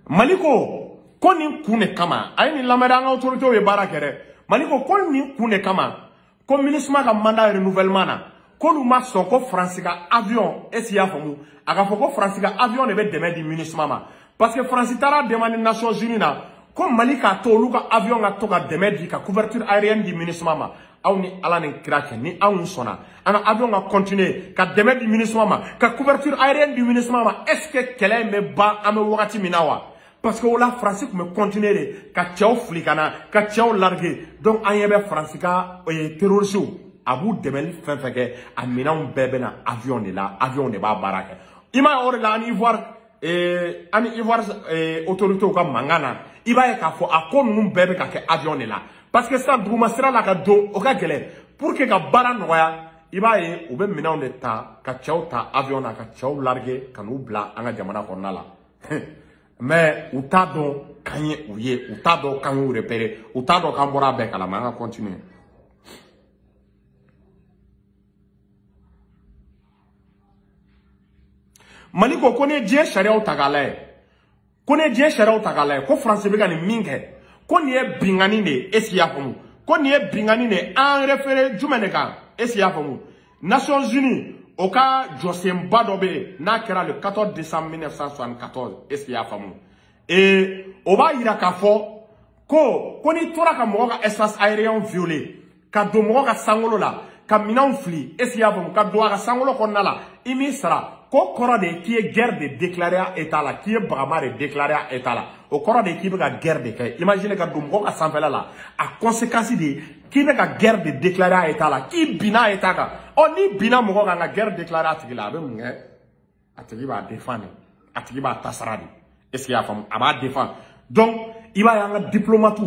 Mali ko nin kun de kama, a ye nin lamɛn dɛ, an ka autorités ye baara kɛ dɛ. Mali ko nin kun de kama ko MINUSMA ka mandat renouvellement na, k'olu ma sɔn ko Faransi ka avion, est ce qu'il y'a faamu, a ka fɔ ko Faransi ka avion de bɛ dɛmɛ di MINUSMA ma, parce que Faransi taara demande Nations Unies na ko Mali k'a to olu ka avion ka to ka dɛmɛ di, ka couverture aérienne di MINUSMA ma. Aw ni Ala ni kira cɛ, ni anw sɔnna an ka avion ka continuer ka dɛmɛ di MINUSMA ma, ka couverture aérienne di MINUSMA ma, est ce que kɛlɛ in bɛ ban an bɛ wagati min na wa? Parce que o la Faransi tun bɛ continuer de ka cɛw fili ka na, ka cɛw larguer. Donc an ɲɛ bɛ Faransi ka terroristes, a b'u dɛmɛli fɛn fɛn kɛ, a minɛnw bɛɛ bɛ na avion de la, avion de b'a baara kɛ. I m'a ye o de la an ni Ivoire autorités ka mankan na, i b'a ye k'a fɔ a ko ninnu bɛɛ bɛ ka kɛ avion de la. Parce que sisan duguma sira la ka don o ka gɛlɛn pour que ka baara nɔgɔya i b'a ye u bɛ minɛnw de ta ka cɛw ta avion na ka cɛw larguer ka n'u bila an ka jamana kɔnɔna la. Mais u t'a dɔn k'an ye u ye, u t'a dɔn k'an y'u repérer, u t'a dɔn k'an bɔra a bɛɛ kalama. An ka continuer. Mali ko ko ne ye diɲɛ sariyaw ta k'a lajɛ, ko ne ye diɲɛ sariyaw ta k'a lajɛ, ko Faransi bɛ ka nin min kɛ, ko nin ye binkanni de ye. Est-ce que i y'a faamu? Ko nin ye binkanni de ye. An référé jumɛn de kan? Est-ce que i y'a faamu? Nations Unies o ka jɔsenba dɔ bɛ yen n'a kɛra le 14 décembre 1974. Est-ce que i y'a faamu? Et o b'a yira k'a fɔ ko n'i tora ka mɔgɔ ka espace aérien violer, ka don mɔgɔ ka sankolo la, ka minɛnw fili, est-ce que i y'a faamu, ka don a ka sankolo kɔnɔna la, i m'i sara, ko kɔrɔ de ye k'i ye guerre de déclarer à état la, k'i ye bagama de déclarer à état la. O kɔrɔ de ye k'i bɛ ka guerre de kɛ. Imagine ka don mɔgɔ ka sanfɛla la, a conséquence de ye k'i bɛ ka guerre de déclarer à état la, k'i binna état kan. Ɔ n'i binna mɔgɔ kan ka guerre déclarer a tigi la, a bɛ mun kɛ? A tigi b'a défend de, a tigi b'a tasara de. Est-ce que i y'a faamu? A b'a défend. Donc i b'a ye an ka diplomate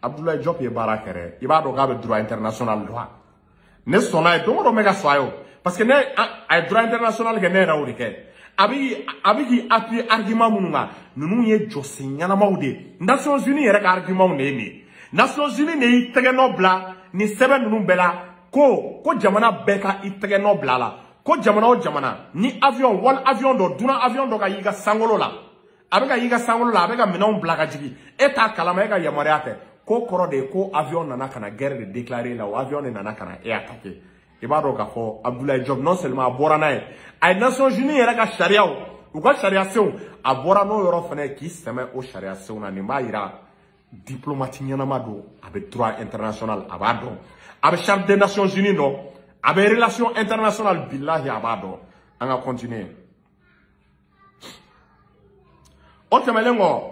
Abdoulaye Diop ye baara kɛ dɛ. I b'a dɔn k'a bɛ droit international dɔn. Ne sɔnna ye don o don n bɛ ka sɔn a ye o. Parce que ne a ye droit international kɛ, ne yɛrɛ y'o de kɛ. A bɛ k'i appuyer argument minnu kan, ninnu ye jɔsen ɲɛnamaw de ye. Nations Unies yɛrɛ ka argument de ye nin ye. Nations Unies de y'i tɛgɛ nɔ bila nin sɛbɛn ninnu bɛɛ la, ko jamana bɛɛ ka i tɛgɛ nɔ bila a la. Ko jamana o jamana ni avion wali avion dɔ dunan avion dɔ ka y'i ka sankolo la, a bɛ ka y'i ka sankolo la, a bɛ ka minɛnw bila ka jigin, e t'a kalama, e ka yamaruya tɛ, ko kɔrɔ de ye ko avion nana ka na guerre de déclarer la, o avion de nana ka na e attaquer. I b'a dɔn k'a fɔ Abdoulaye Diop non seulement a bɔra n'a ye, a ye Nations Unies yɛrɛ ka sariyaw, u ka sariya senw, a bɔra n'o yɔrɔ fana ye k'i sɛmɛ o sariya senw na. Nin b'a yira diplomate ɲɛnama don, a bɛ droit international a b'a dɔn, a bɛ charte des Nations Unies dɔn, a bɛ relation internationale bilahi a b'a dɔn. An ka continuer. O tɛmɛnen kɔ,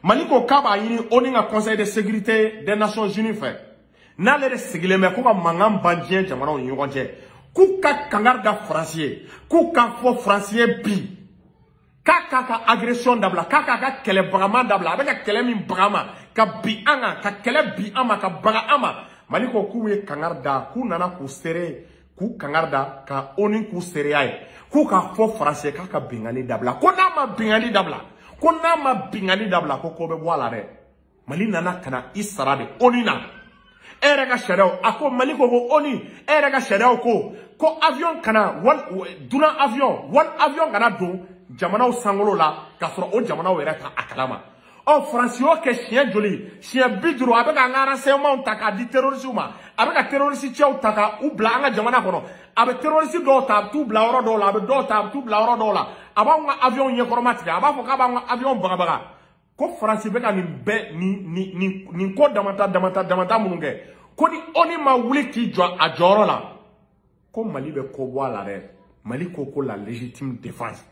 Mali ko k'a b'a ɲini ONU ka conseil de sécurité des Nations Unies fɛ, n'ale de sigilen bɛ ko ka mankan ban diɲɛ jamanaw ni ɲɔgɔn cɛ, k'u ka kangari da Faransi ye, k'u ka fɔ Faransi ye bi k'a k'a ka agression dabila, k'a k'a ka kɛlɛ bagaman dabila, a bɛ ka kɛlɛ min bagama ka bin an kan, ka kɛlɛ bin an ma, ka baga an ma. Mali ko k'u ye kangari da, k'u nana k'u seere, k'u kangari da ka ONU k'u seereya ye, k'u k'a fɔ Faransi ye k'a ka binkanni dabila, ko n'a ma binkanni dabila, ko n'a ma binkanni dabila, ko ko bɛ bɔ a la dɛ. Mali nana ka na i sara de ONU na. E yɛrɛ ka sariyaw, a ko Mali ko ONU, e yɛrɛ ka sariyaw ko avion kana wali dunan avion wali avion kana don jamanaw sankolo la k'a sɔrɔ o jamanaw yɛrɛ ta a kalama. Ɔ Faransi y'o kɛ siɲɛ joli? Siɲɛ 50. A bɛ k'an ka renseignement ta k'a di terroriste ma, a bɛ ka terroriste cɛw ta ka u bila an ka jamana kɔnɔ, a bɛ terroriste dɔw ta a bɛ t'u bila yɔrɔ dɔw la, a bɛ dɔw ta a bɛ t'u bila yɔrɔ dɔw la, a b'anw ka avion ɲɛkɔrɔma tigɛ, a b'a fɔ k'a b'an ka avion bagabaga. Ko Faransi bɛ ka nin bɛɛ nin ko damata minnu kɛ, ko ni ONU ma wuli k'i jɔ a jɔyɔrɔ la, ko Mali bɛ ko bɔ a la dɛ. Mali ko la légitime défense.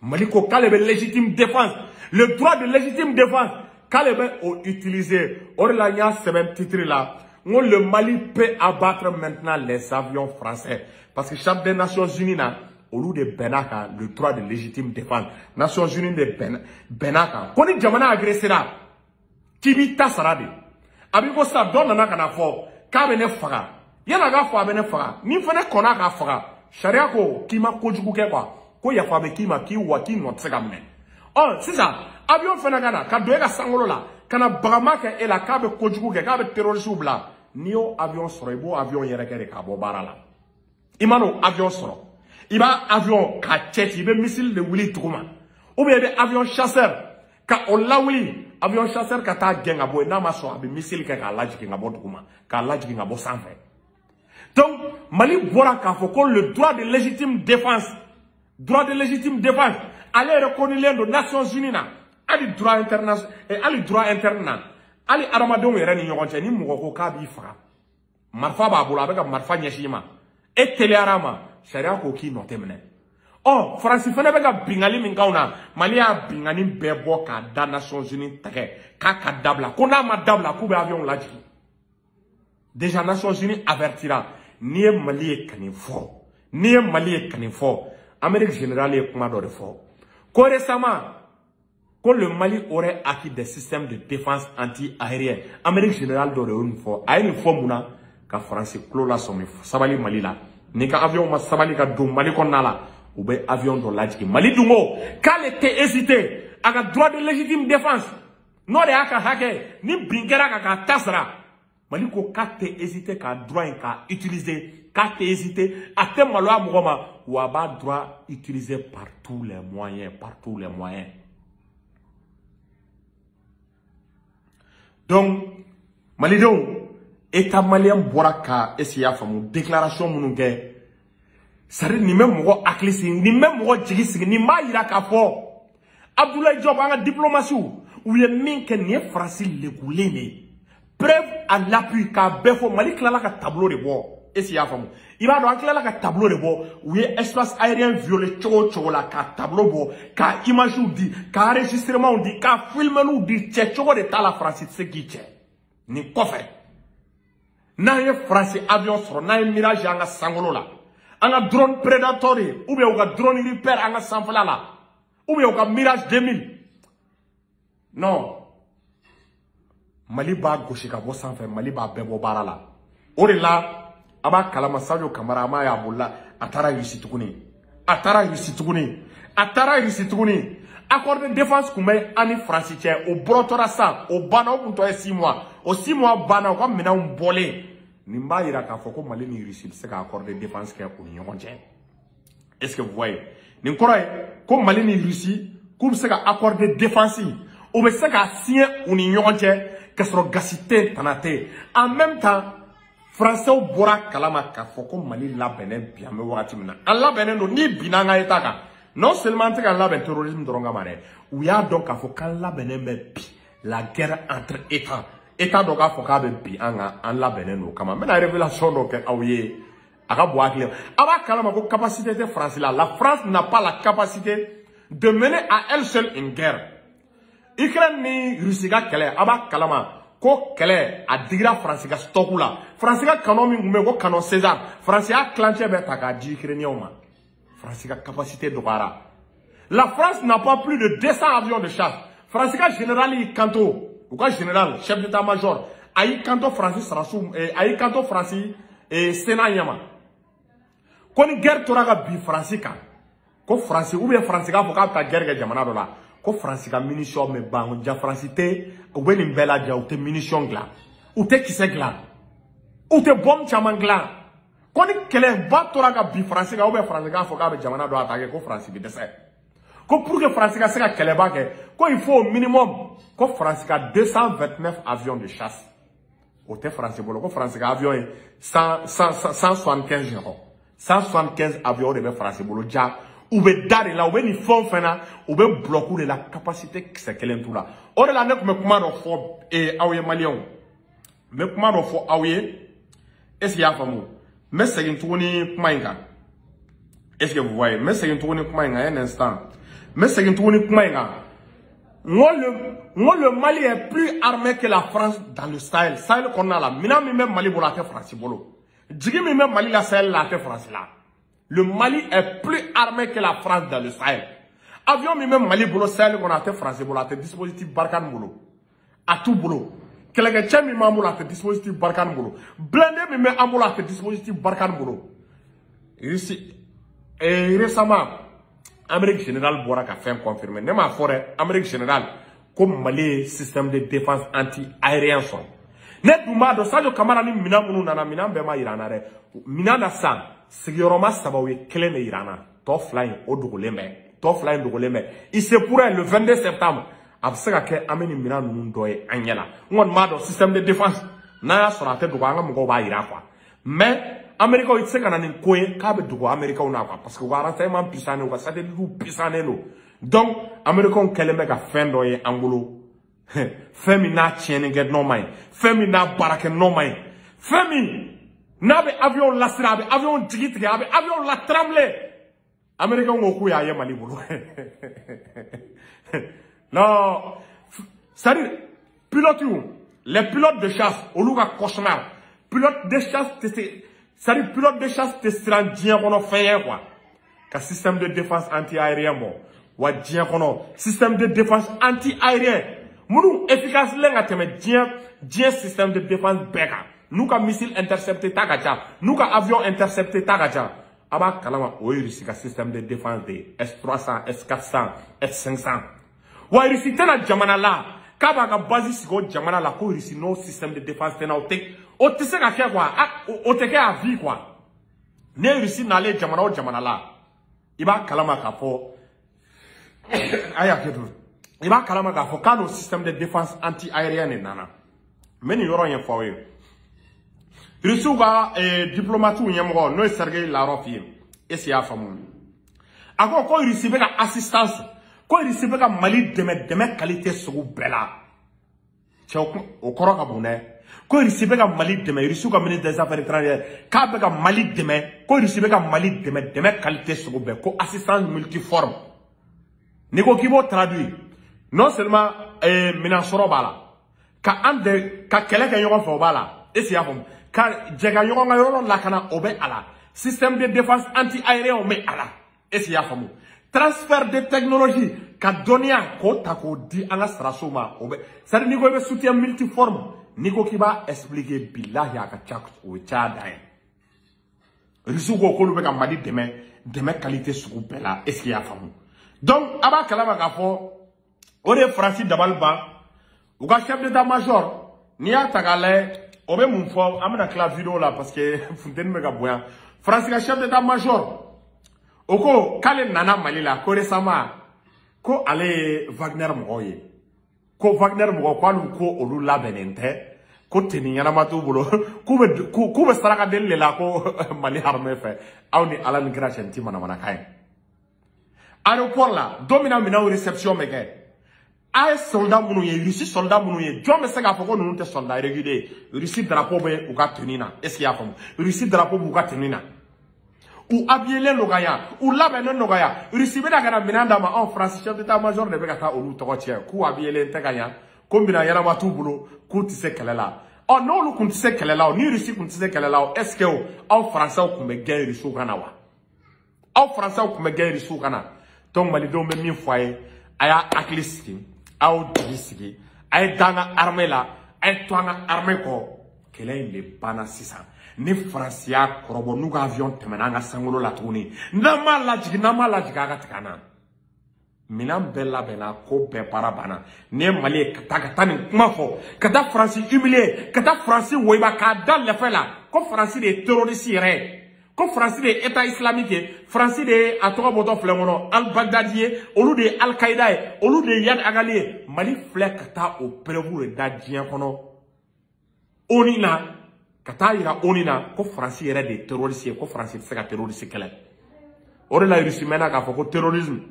Mali ko k'ale bɛ légitime défense, le droit de légitime défense k'ale bɛ o utiliser. O de la n y'a sɛbɛn titre la, n ko le Mali peut abattre maintenant les avions français, parce que charte des Nations Unies na olu de bɛn'a kan, le droit de légitime défense. Nations Unies de bɛn'a kan ko ni jamana agressera k'i b'i ta sara de. A b'i ko sisan dɔ nana ka na fɔ k'a bɛ ne faga, yan'a k'a fɔ a bɛ ne faga, ni fana kɔnna k'a faga, sariya ko k'i ma kojugu kɛ quoi, ko yafa bɛ k'i ma, k'i wa k'i nɔ tɛ se ka minɛ. Ɔ sisan avion fana ka na ka don e ka sankolo la ka na bagama kɛ e la k'a bɛ kojugu kɛ, k'a bɛ terroriste bila, n'i y'o avion sɔrɔ i b'o avion yɛrɛ kɛ de k'a bɔ baara la. I man'o avion sɔrɔ, i b'a avion k'a cɛ ci, i bɛ missile de wuli duguma, ou bien i bɛ avion chasseur ka o lawuli, avion chasseur ka taa gɛn ka bɔ yen, n'a ma sɔn a bɛ missile kɛ k'a lajigin ka bɔ duguma, k'a lajigin ka bɔ sanfɛ. Donc Mali bɔra k'a fɔ ko le droit de légitime défense, droit de légitime défense, ale yɛrɛ konilen don Nations Unies na, hali droit international, hali droit interne na, hali adamadenw yɛrɛ ni ɲɔgɔn cɛ, ni mɔgɔ ko k'a b'i faga, marifa b'a bolo, a bɛ ka marifa ɲɛsin i ma, e teliyara a ma, sariya ko k'i nɔ tɛ minɛ. Ɔ Faransi fana bɛ ka binkanni min k'anw na, Mali y'a binkanni bɛɛ bɔ k'a da Nations Unies tɛgɛ k'a ka dabila, ko n'a ma dabila k'u bɛ avion lajigin. Déjà Nations Unies avertira, n'i ye Mali ye ka nin fɔ, n'i ye Mali ye ka nin fɔ, Amérique générale ye kuma dɔ de fɔ ko récemment Que le Mali aurait acquis des systèmes de défense anti-aérienne. Amérique générale dɔ de y'o nin fɔ. A ye nin fɔ mun na? Ka Faransi tulo lasɔmi sabali Mali la. Ni ka avion ma sabali ka don Mali kɔnɔna la, u bɛ avion dɔ lajigin. Mali dun ko k'ale tɛ hésiter a ka droit de légitime défense, n'o de y'a ka hakɛ, ni bin kɛra kan k'a ta sara. Mali ko k'a tɛ hésiter k'a droit in k'a utiliser, k'a tɛ hésiter, a tɛ maloya mɔgɔ ma, wa a b'a droit utiliser par tous les moyens, par tous les moyens. Donc malidenw, état malien bɔra ka, est-ce que y'a faamu, déclaration minnu kɛ, c'est-à-dire nin bɛ mɔgɔ hakili sigi, nin bɛ mɔgɔ jigi sigi, nin b'a yira k'a fɔ Abdoulaye Diop, an ka diplomatie u ye min kɛ, nin ye Faransi legulen de ye. Preuve à l'appui, k'a bɛɛ fɔ. Mali tilala ka tableau de bɔ, est-ce que y'a faamu? I b'a dɔn, an tilala ka tableau de bɔ, u ye espace aérien violé cogo o cogo la, ka tableau bɔ, ka image di, ka enregistrement di, ka filmeliw di, cɛ cogo de t'a la, Faransi tɛ se k'i cɛ. Nin kɔfɛ, n'an ye Faransi avion sɔrɔ, n'an ye Mirage an ka sankolo la, an ka drone Predator ye, ou bien u ka drone Reaper an ka sanfɛla la, ou bien u ka Mirage 2000, non, Mali b'a gosi ka bɔ sanfɛ, Mali b'a bɛɛ bɔ baara la. O de la a b'a kalama, Sadio Kamara, a m'a ye a bolila, a taara Russie tuguni, a taara Russie tuguni, a taara Russie tuguni. Accord de défense kun bɛ an ni Faransi cɛ, o bɔrɔtɔra sisan, o banna, o kun tɔ ye 6 mois, o 6 mois banna, u ka minɛnw bɔlen. Nin b'a yira k'a fɔ ko Mali ni Russie bɛ se ka accord de défense kɛ u ni ɲɔgɔn cɛ. Est-ce que vous voyez? Nin kɔrɔ ye ko Mali ni Russie k'u bɛ se ka accord de défense, u bɛ se k'a signer u ni ɲɔgɔn cɛ, k'a sɔrɔ gasi tɛ yen, tana tɛ yen. En même temps, Français bɔra kalama k'a fɔ ko Mali labɛnnen bi, an bɛ wagati min na, an labɛnnen don, n'i binna an ka état kan, non seulement an tɛ k'an labɛn terrorisme dɔrɔn kama dɛ, u y'a dɔn k'a fɔ k'an labɛnnen bɛ bi la guerre entre états. État dɔ k'a fɔ k'a bɛ bi an kan, an labɛnnen don o kama. N bɛna révélation dɔ kɛ aw ye, a ka bon hakili ma. A b'a kalama ko capacité tɛ France la. La France n'a pas la capacité de mener à elle seule une guerre. Ukraine ni Russie ka kɛlɛ, a b'a kalama ko kɛlɛ a digira Faransi ka stock la. Faransi ka canon min tun bɛ yen ko canon César, Faransi y'a tilancɛ bɛɛ ta k'a di Ukrainiens ma. Faransi ka capacité dɔgɔyara. La France n'a pas plus de 200 avions de chasse. Faransi ka général y'i kanto, u ka général chef d'état-major a y'i kanto Faransi sarasiw, a y'i kanto Faransi Sénat ɲɛma ko ni guerre tora ka bin Faransi kan, ko Faransi ou bien Faransi k'a fɔ k'a bɛ taa guerre kɛ jamana dɔ la, ko Faransi ka munition bɛ ban. Ja Faransi tɛ, u bɛ nin bɛɛ la ja, u tɛ munition dilan, u tɛ kisɛ dilan, u tɛ bombe caman dilan. Ko ni kɛlɛba tora ka bin Faransi kan, ou bien Faransi k'a fɔ k'a bɛ jamana dɔ attaquer, ko Faransi bɛ dɛsɛ. Ko pour que Faransi ka se ka kɛlɛba kɛ, ko il faut au minimum ko Faransi ka 229 avions de chasse. O tɛ Faransi bolo, ko Faransi ka avion ye 175 ɲɔgɔn, 175 avions de bɛ Faransi bolo. Ja u bɛ da de la, u bɛ nin fɛn o fɛn na, u bɛ bloc de la, capacité kisɛ kelen t'u la. O de la ne tun bɛ kuma dɔ fɔ aw ye maliyɛnw, n bɛ kuma dɔ fɔ aw ye, est-ce que i y'a faamu? N bɛ segin tuguni kuma in kan. Est-ce que vous voyez? N bɛ segin tuguni kuma in kan, un instant. N bɛ segin tuguni kuma in kan. N ko le Mali est plus armé que la France dans le Sahel. Sahel kɔnɔna la, minɛn min bɛ Mali bolo, a tɛ Faransi bolo. Jigi min bɛ Mali la Sahel la, a tɛ Faransi la. Le Mali est plus armé que la France dans le Sahel. Avion min bɛ Mali bolo Sahel kɔnɔ, a tɛ Faransi bolo, a tɛ dispositif Barkhane bolo. A t'u bolo. Kɛlɛkɛcɛ min b'an bolo, a tɛ dispositif Barkhane bolo. Blindé min bɛ an bolo, a tɛ dispositif Barkhane bolo. Et récemment, Amérique générale bɔra ka fɛn confirmer. Ne m'a fɔ dɛ, Amérique générale ko Mali ye système de défense anti-aérien sɔrɔ. Ne dun b'a dɔn Sadio Kamara ni minɛn minnu nana, minɛn bɛɛ ma yira an na dɛ. Minɛn na sisan, sigiyɔrɔma saba, u ye kelen de yira an na, tɔ fila in o dogolen bɛ, tɔ fila in dogolen bɛ. Il se pourrait le 22 septembre, a bɛ se ka kɛ an bɛ nin minɛn ninnu dɔ ye an ɲɛ la. N kɔni b'a dɔn système de défense, n'a y'a sɔrɔ a tɛ dogo, an ka mɔgɔw b'a yira quoi. Mais Américains, i tɛ se ka na nin ko ye k'a bɛ dogo Américains na quoi, parce que u ka renseignement puissant, u ka satellite puissant don. Donc Américains kɛlen bɛ ka fɛn dɔ ye an bolo, fɛn min n'a tiɲɛni kɛ nɔ ma ye, fɛn min n'a baara kɛ nɔ ma ye, fɛn min n'a bɛ avion lasira, a bɛ avion jigi tigɛ, a bɛ avion la trembler. Américains ko k'u y'a ye Mali bolo. Non, c'est-à-dire pilotes, les pilotes de chasse, olu ka cauchemar, pilote de chasse tɛ se, c'est-à-dire pilote de chasse tɛ siran diɲɛ kɔnɔ fɛn ye quoi, ka système de défense anti-aérien bɔ. Wa diɲɛ kɔnɔ système de défense anti-aérien minnu efficace len ka tɛmɛ diɲɛ système de défense bɛɛ kan, n'u ka missile intercepté ta ka ca, n'u ka avion intercepté ta ka ca, a b'a kalama o ye Russie ka système de défense de ye, S-300, S-400, S-500. Wa Russie tɛna jamana la k'a b'a ka base sigi o jamana la ko Russie n'o système de défense tɛna, o tɛ se ka kɛ quoi, o tɛ kɛ à vie quoi. Ne ye Russie nalen jamana o jamana la, i b'a kalama k'a fɔ a y'a kɛ ten, i b'a kalama k'a fɔ k'a n'o système de défense anti-aérien de nana. N bɛ nin yɔrɔ ɲɛfɔ aw ye. Russiw ka diplomatiw ɲɛmɔgɔ n'o ye Sergei Lavrov ye, est-ce que y'a faamu? A ko ko Russie bɛ ka assistance, ko Russie bɛ ka Mali dɛmɛ qualité sugu bɛɛ la. Cɛw, o kɔrɔ ka bon dɛ. Ko Russie bɛ ka Mali dɛmɛ, Russiw ka ministre des affaires étrangères k'a bɛ ka Mali dɛmɛ, ko Russie bɛ ka Mali dɛmɛ qualité sugu bɛɛ, ko assistance multiforme. N'i ko k'i b'o traduit, non seulement minɛn sɔrɔ b'a la, ka an dɛ ka kɛlɛ kɛ ɲɔgɔn fɛ o b'a la, est-ce que y'a faamu? Ka jɛ ka ɲɔgɔn ka yɔrɔ lakana o bɛ a la, système de défense anti-aérien bɛ a la, est-ce que y'a faamu? Transfert de technologie, ka dɔnniya k'o ta k'o di an ka sarasow ma, o bɛ, c'est-à-dire n'i ko i bɛ soutien multiforme, n'i ko k'i b'a expliquer, bilahi a ka ca, o ye caya dan ye. Russiw ko k'olu bɛ ka Mali dɛmɛ qualité sugu bɛɛ la, est-ce que y'a faamu? Donc a b'a kalama k'a fɔ o de ye Faransi dabali ban. U ka chef d'état-major, n'i y'a ta k'a lajɛ, o bɛ mun fɔ? An bɛna tila vidéo la parce que funteni bɛ ka bonya. Faransi ka chef d'état-major o ko k'ale nana Mali la ko récemment, ko ale ye Wagner mɔgɔw ye, ko Wagner mɔgɔw ko hali ko olu labɛnnen tɛ, ko tenue ɲɛnama t'u bolo, k'u bɛ saraka deli de la ko Mali armée fɛ. Aw ni Ala ni kira cɛ, nin ti manamanakan ye. Aéroport la don min na minɛnw réception bɛ kɛ, a ye soldat minnu ye, Russie soldat minnu ye, jɔn bɛ se k'a fɔ ko ninnu tɛ soldat régulier ye? Russie drapeau bɛ u ka tenue na, est-ce que i y'a faamu? Russie drapeau b'u ka tenue na, u habillé don ka ɲa, u labɛnnen don ka ɲa. Russie bɛna ka na minɛn d'a ma, anw France chef d'état-major de bɛ ka taa olu tɔgɔ tiɲɛ, k'u habillé tɛ ka ɲa, ko minɛn ɲɛnama t'u bolo, k'u tɛ se kɛlɛ la. Ɔ n'olu kun tɛ se kɛlɛ la, ni Russie kun tɛ se kɛlɛ la, est-ce que aw Français kun bɛ gɛn Russiw ka na wa? Aw Français kun bɛ gɛn Russiw ka na? Donc malidenw bɛ min fɔ a ye, a y'a hakili sigi, aw jigi sigi, a ye da an ka armée la, a ye to an ka armée kɔ. Kɛlɛ in de banna sisan. Ni Faransi y'a kɔrɔbɔ n'u ka avion tɛmɛna an ka sankolo la tuguni, n'an m'a lajigin, n'an m'a lajigin, a ka tigɛ an na. Minɛn bɛɛ labɛnna, ko bɛɛ baara banna. N'i ye Mali ye ka taa nin kuma fɔ, ka taa Faransi humilier, ka taa Faransi woyiba k'a da lɛfɛ la ko Faransi de ye terroriste yɛrɛ ye, ko Faransi de ye État islamique ye, Faransi de ye a tɔgɔ bɔtɔ filɛ kɔnɔ Al-Baghdadi ye, olu de ye Al-Qaïda ye, olu de ye Iyad Ag Ghali ye. Mali filɛ ka taa o preuve de da diɲɛ kɔnɔ ONU na, ka taa yira ONU na ko Faransi yɛrɛ de ye terroriste ye, ko Faransi tɛ se ka terroriste kɛlɛ. O de la Russie mɛnna k'a fɔ ko terrorisme,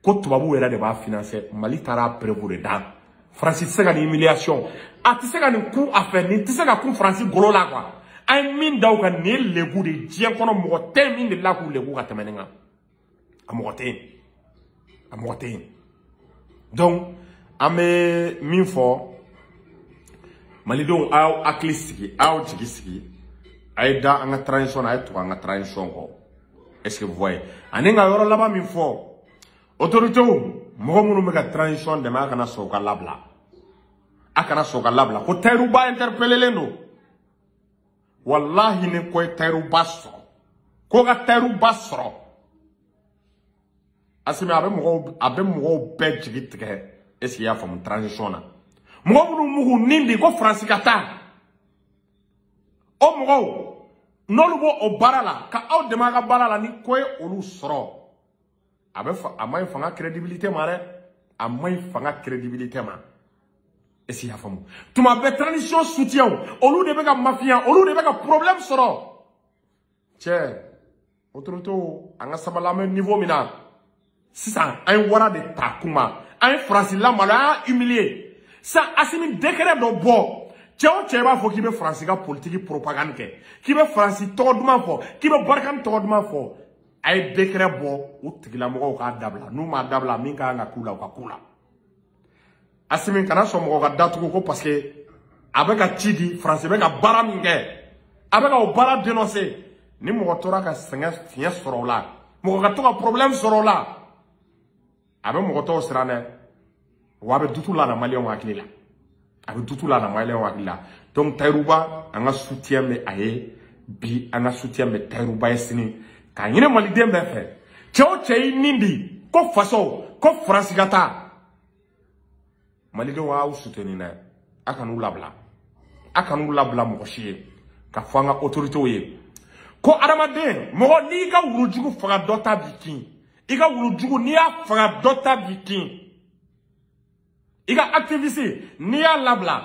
ko tubabuw yɛrɛ de b'a financer. Mali taara preuve de da. Faransi tɛ se ka nin humiliation, a tɛ se ka nin kun a fɛ, nin tɛ se ka kun Faransi golo la quoi. An ye min da u kan, nin ye lebu de ye diɲɛ kɔnɔ, mɔgɔ tɛ min delila k'u lebu ka tɛmɛ nin kan, a mɔgɔ tɛ yen, a mɔgɔ tɛ yen. Donc an bɛ min fɔ malidenw, a y'aw hakili sigi, a y'aw jigi sigi, a ye da an ka transition na, a ye tugu an ka transition kɔ. Est-ce que vous voyez? Ani ka yɔrɔ laban min fɔ, autorités, mɔgɔ minnu bɛ ka transition dɛmɛ, a kana sɔn u ka labila, a kana sɔn u ka labila. Ko Tayiruba interpellé don, wallahi ni ko ye Tayiruba sɔrɔ, ko ka Tayiruba sɔrɔ, Asimi a bɛ mɔgɔw bɛɛ jigi tigɛ. Est-ce que i y'a faamu? Transition na, mɔgɔ minnu mugu nin di ko Faransi ka taa, o mɔgɔw n'olu b'o o baara la ka aw dɛmɛ a ka baara la, ni ko ye olu sɔrɔ, a bɛ a ma ɲi fanga crédibilité ma dɛ, a ma ɲi fanga crédibilité ma. Est-ce que i y'a faamu? Tuma bɛɛ transition soutien, olu de bɛ ka mafia, olu de bɛ ka problème sɔrɔ. Cɛ, autorités, an ka sabali, an bɛ niveau min na sisan, an ye wara de ta kuma, an ye Faransi lamalo, an y'a humilier. Sisan Asimi décret dɔ bɔ, cɛ o cɛ b'a fɔ k'i bɛ Faransi ka politique propagande kɛ, k'i bɛ Faransi tɔgɔ duman fɔ, k'i bɛ Barkhane tɔgɔ duman fɔ, a ye décret bɔ, u tigilamɔgɔw k'a dabila. N'u m'a dabila, min ka kan ka k'u la, u ka k'u la. Asimi kana sɔn mɔgɔ ka datugu ko parce que a bɛ ka ci di, Faransi bɛ ka baara min kɛ, a bɛ ka o baara dénoncer. Ni mɔgɔ tora ka sɛgɛn fiɲɛ sɔrɔ o la, mɔgɔ ka to ka problème sɔrɔ o la, A bɛ mɔgɔ tɔw siran dɛ, wa a bɛ dutu la na maliyɛnw hakili la, a bɛ dutu la na maliyɛnw hakili la. Donc Tahirou Bah, an ka soutien bɛ a ye bi, an ka soutien bɛ Tahirou Bah ye sini. K'a ɲini maliden bɛɛ fɛ, cɛ o cɛ y'i nin di ko faso ko Faransi ka taa, malidenw y'aw soutenir dɛ. A kan'u labila, a kan'u labila mɔgɔ si ye. Ka fɔ an ka autorités ye ko adamaden mɔgɔ, n'i ka wulujugu faga, dɔ ta b'i kin. I ka wulujugu, n'i y'a faga, dɔ ta b'i kin. I ka activiste, n'i y'a labila,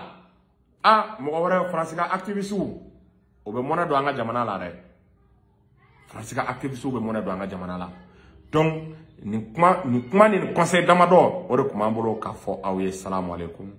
a mɔgɔ wɛrɛ, Faransi ka activiste, o bɛ mɔnɛ don an ka jamana la dɛ. Faransi ka activiste bɛ mɔnɛ don an ka jamana la. Donc nin kuma ni nin conseil damadɔ, o de tun b'an bolo k'a fɔ aw ye. Salamu aleykum.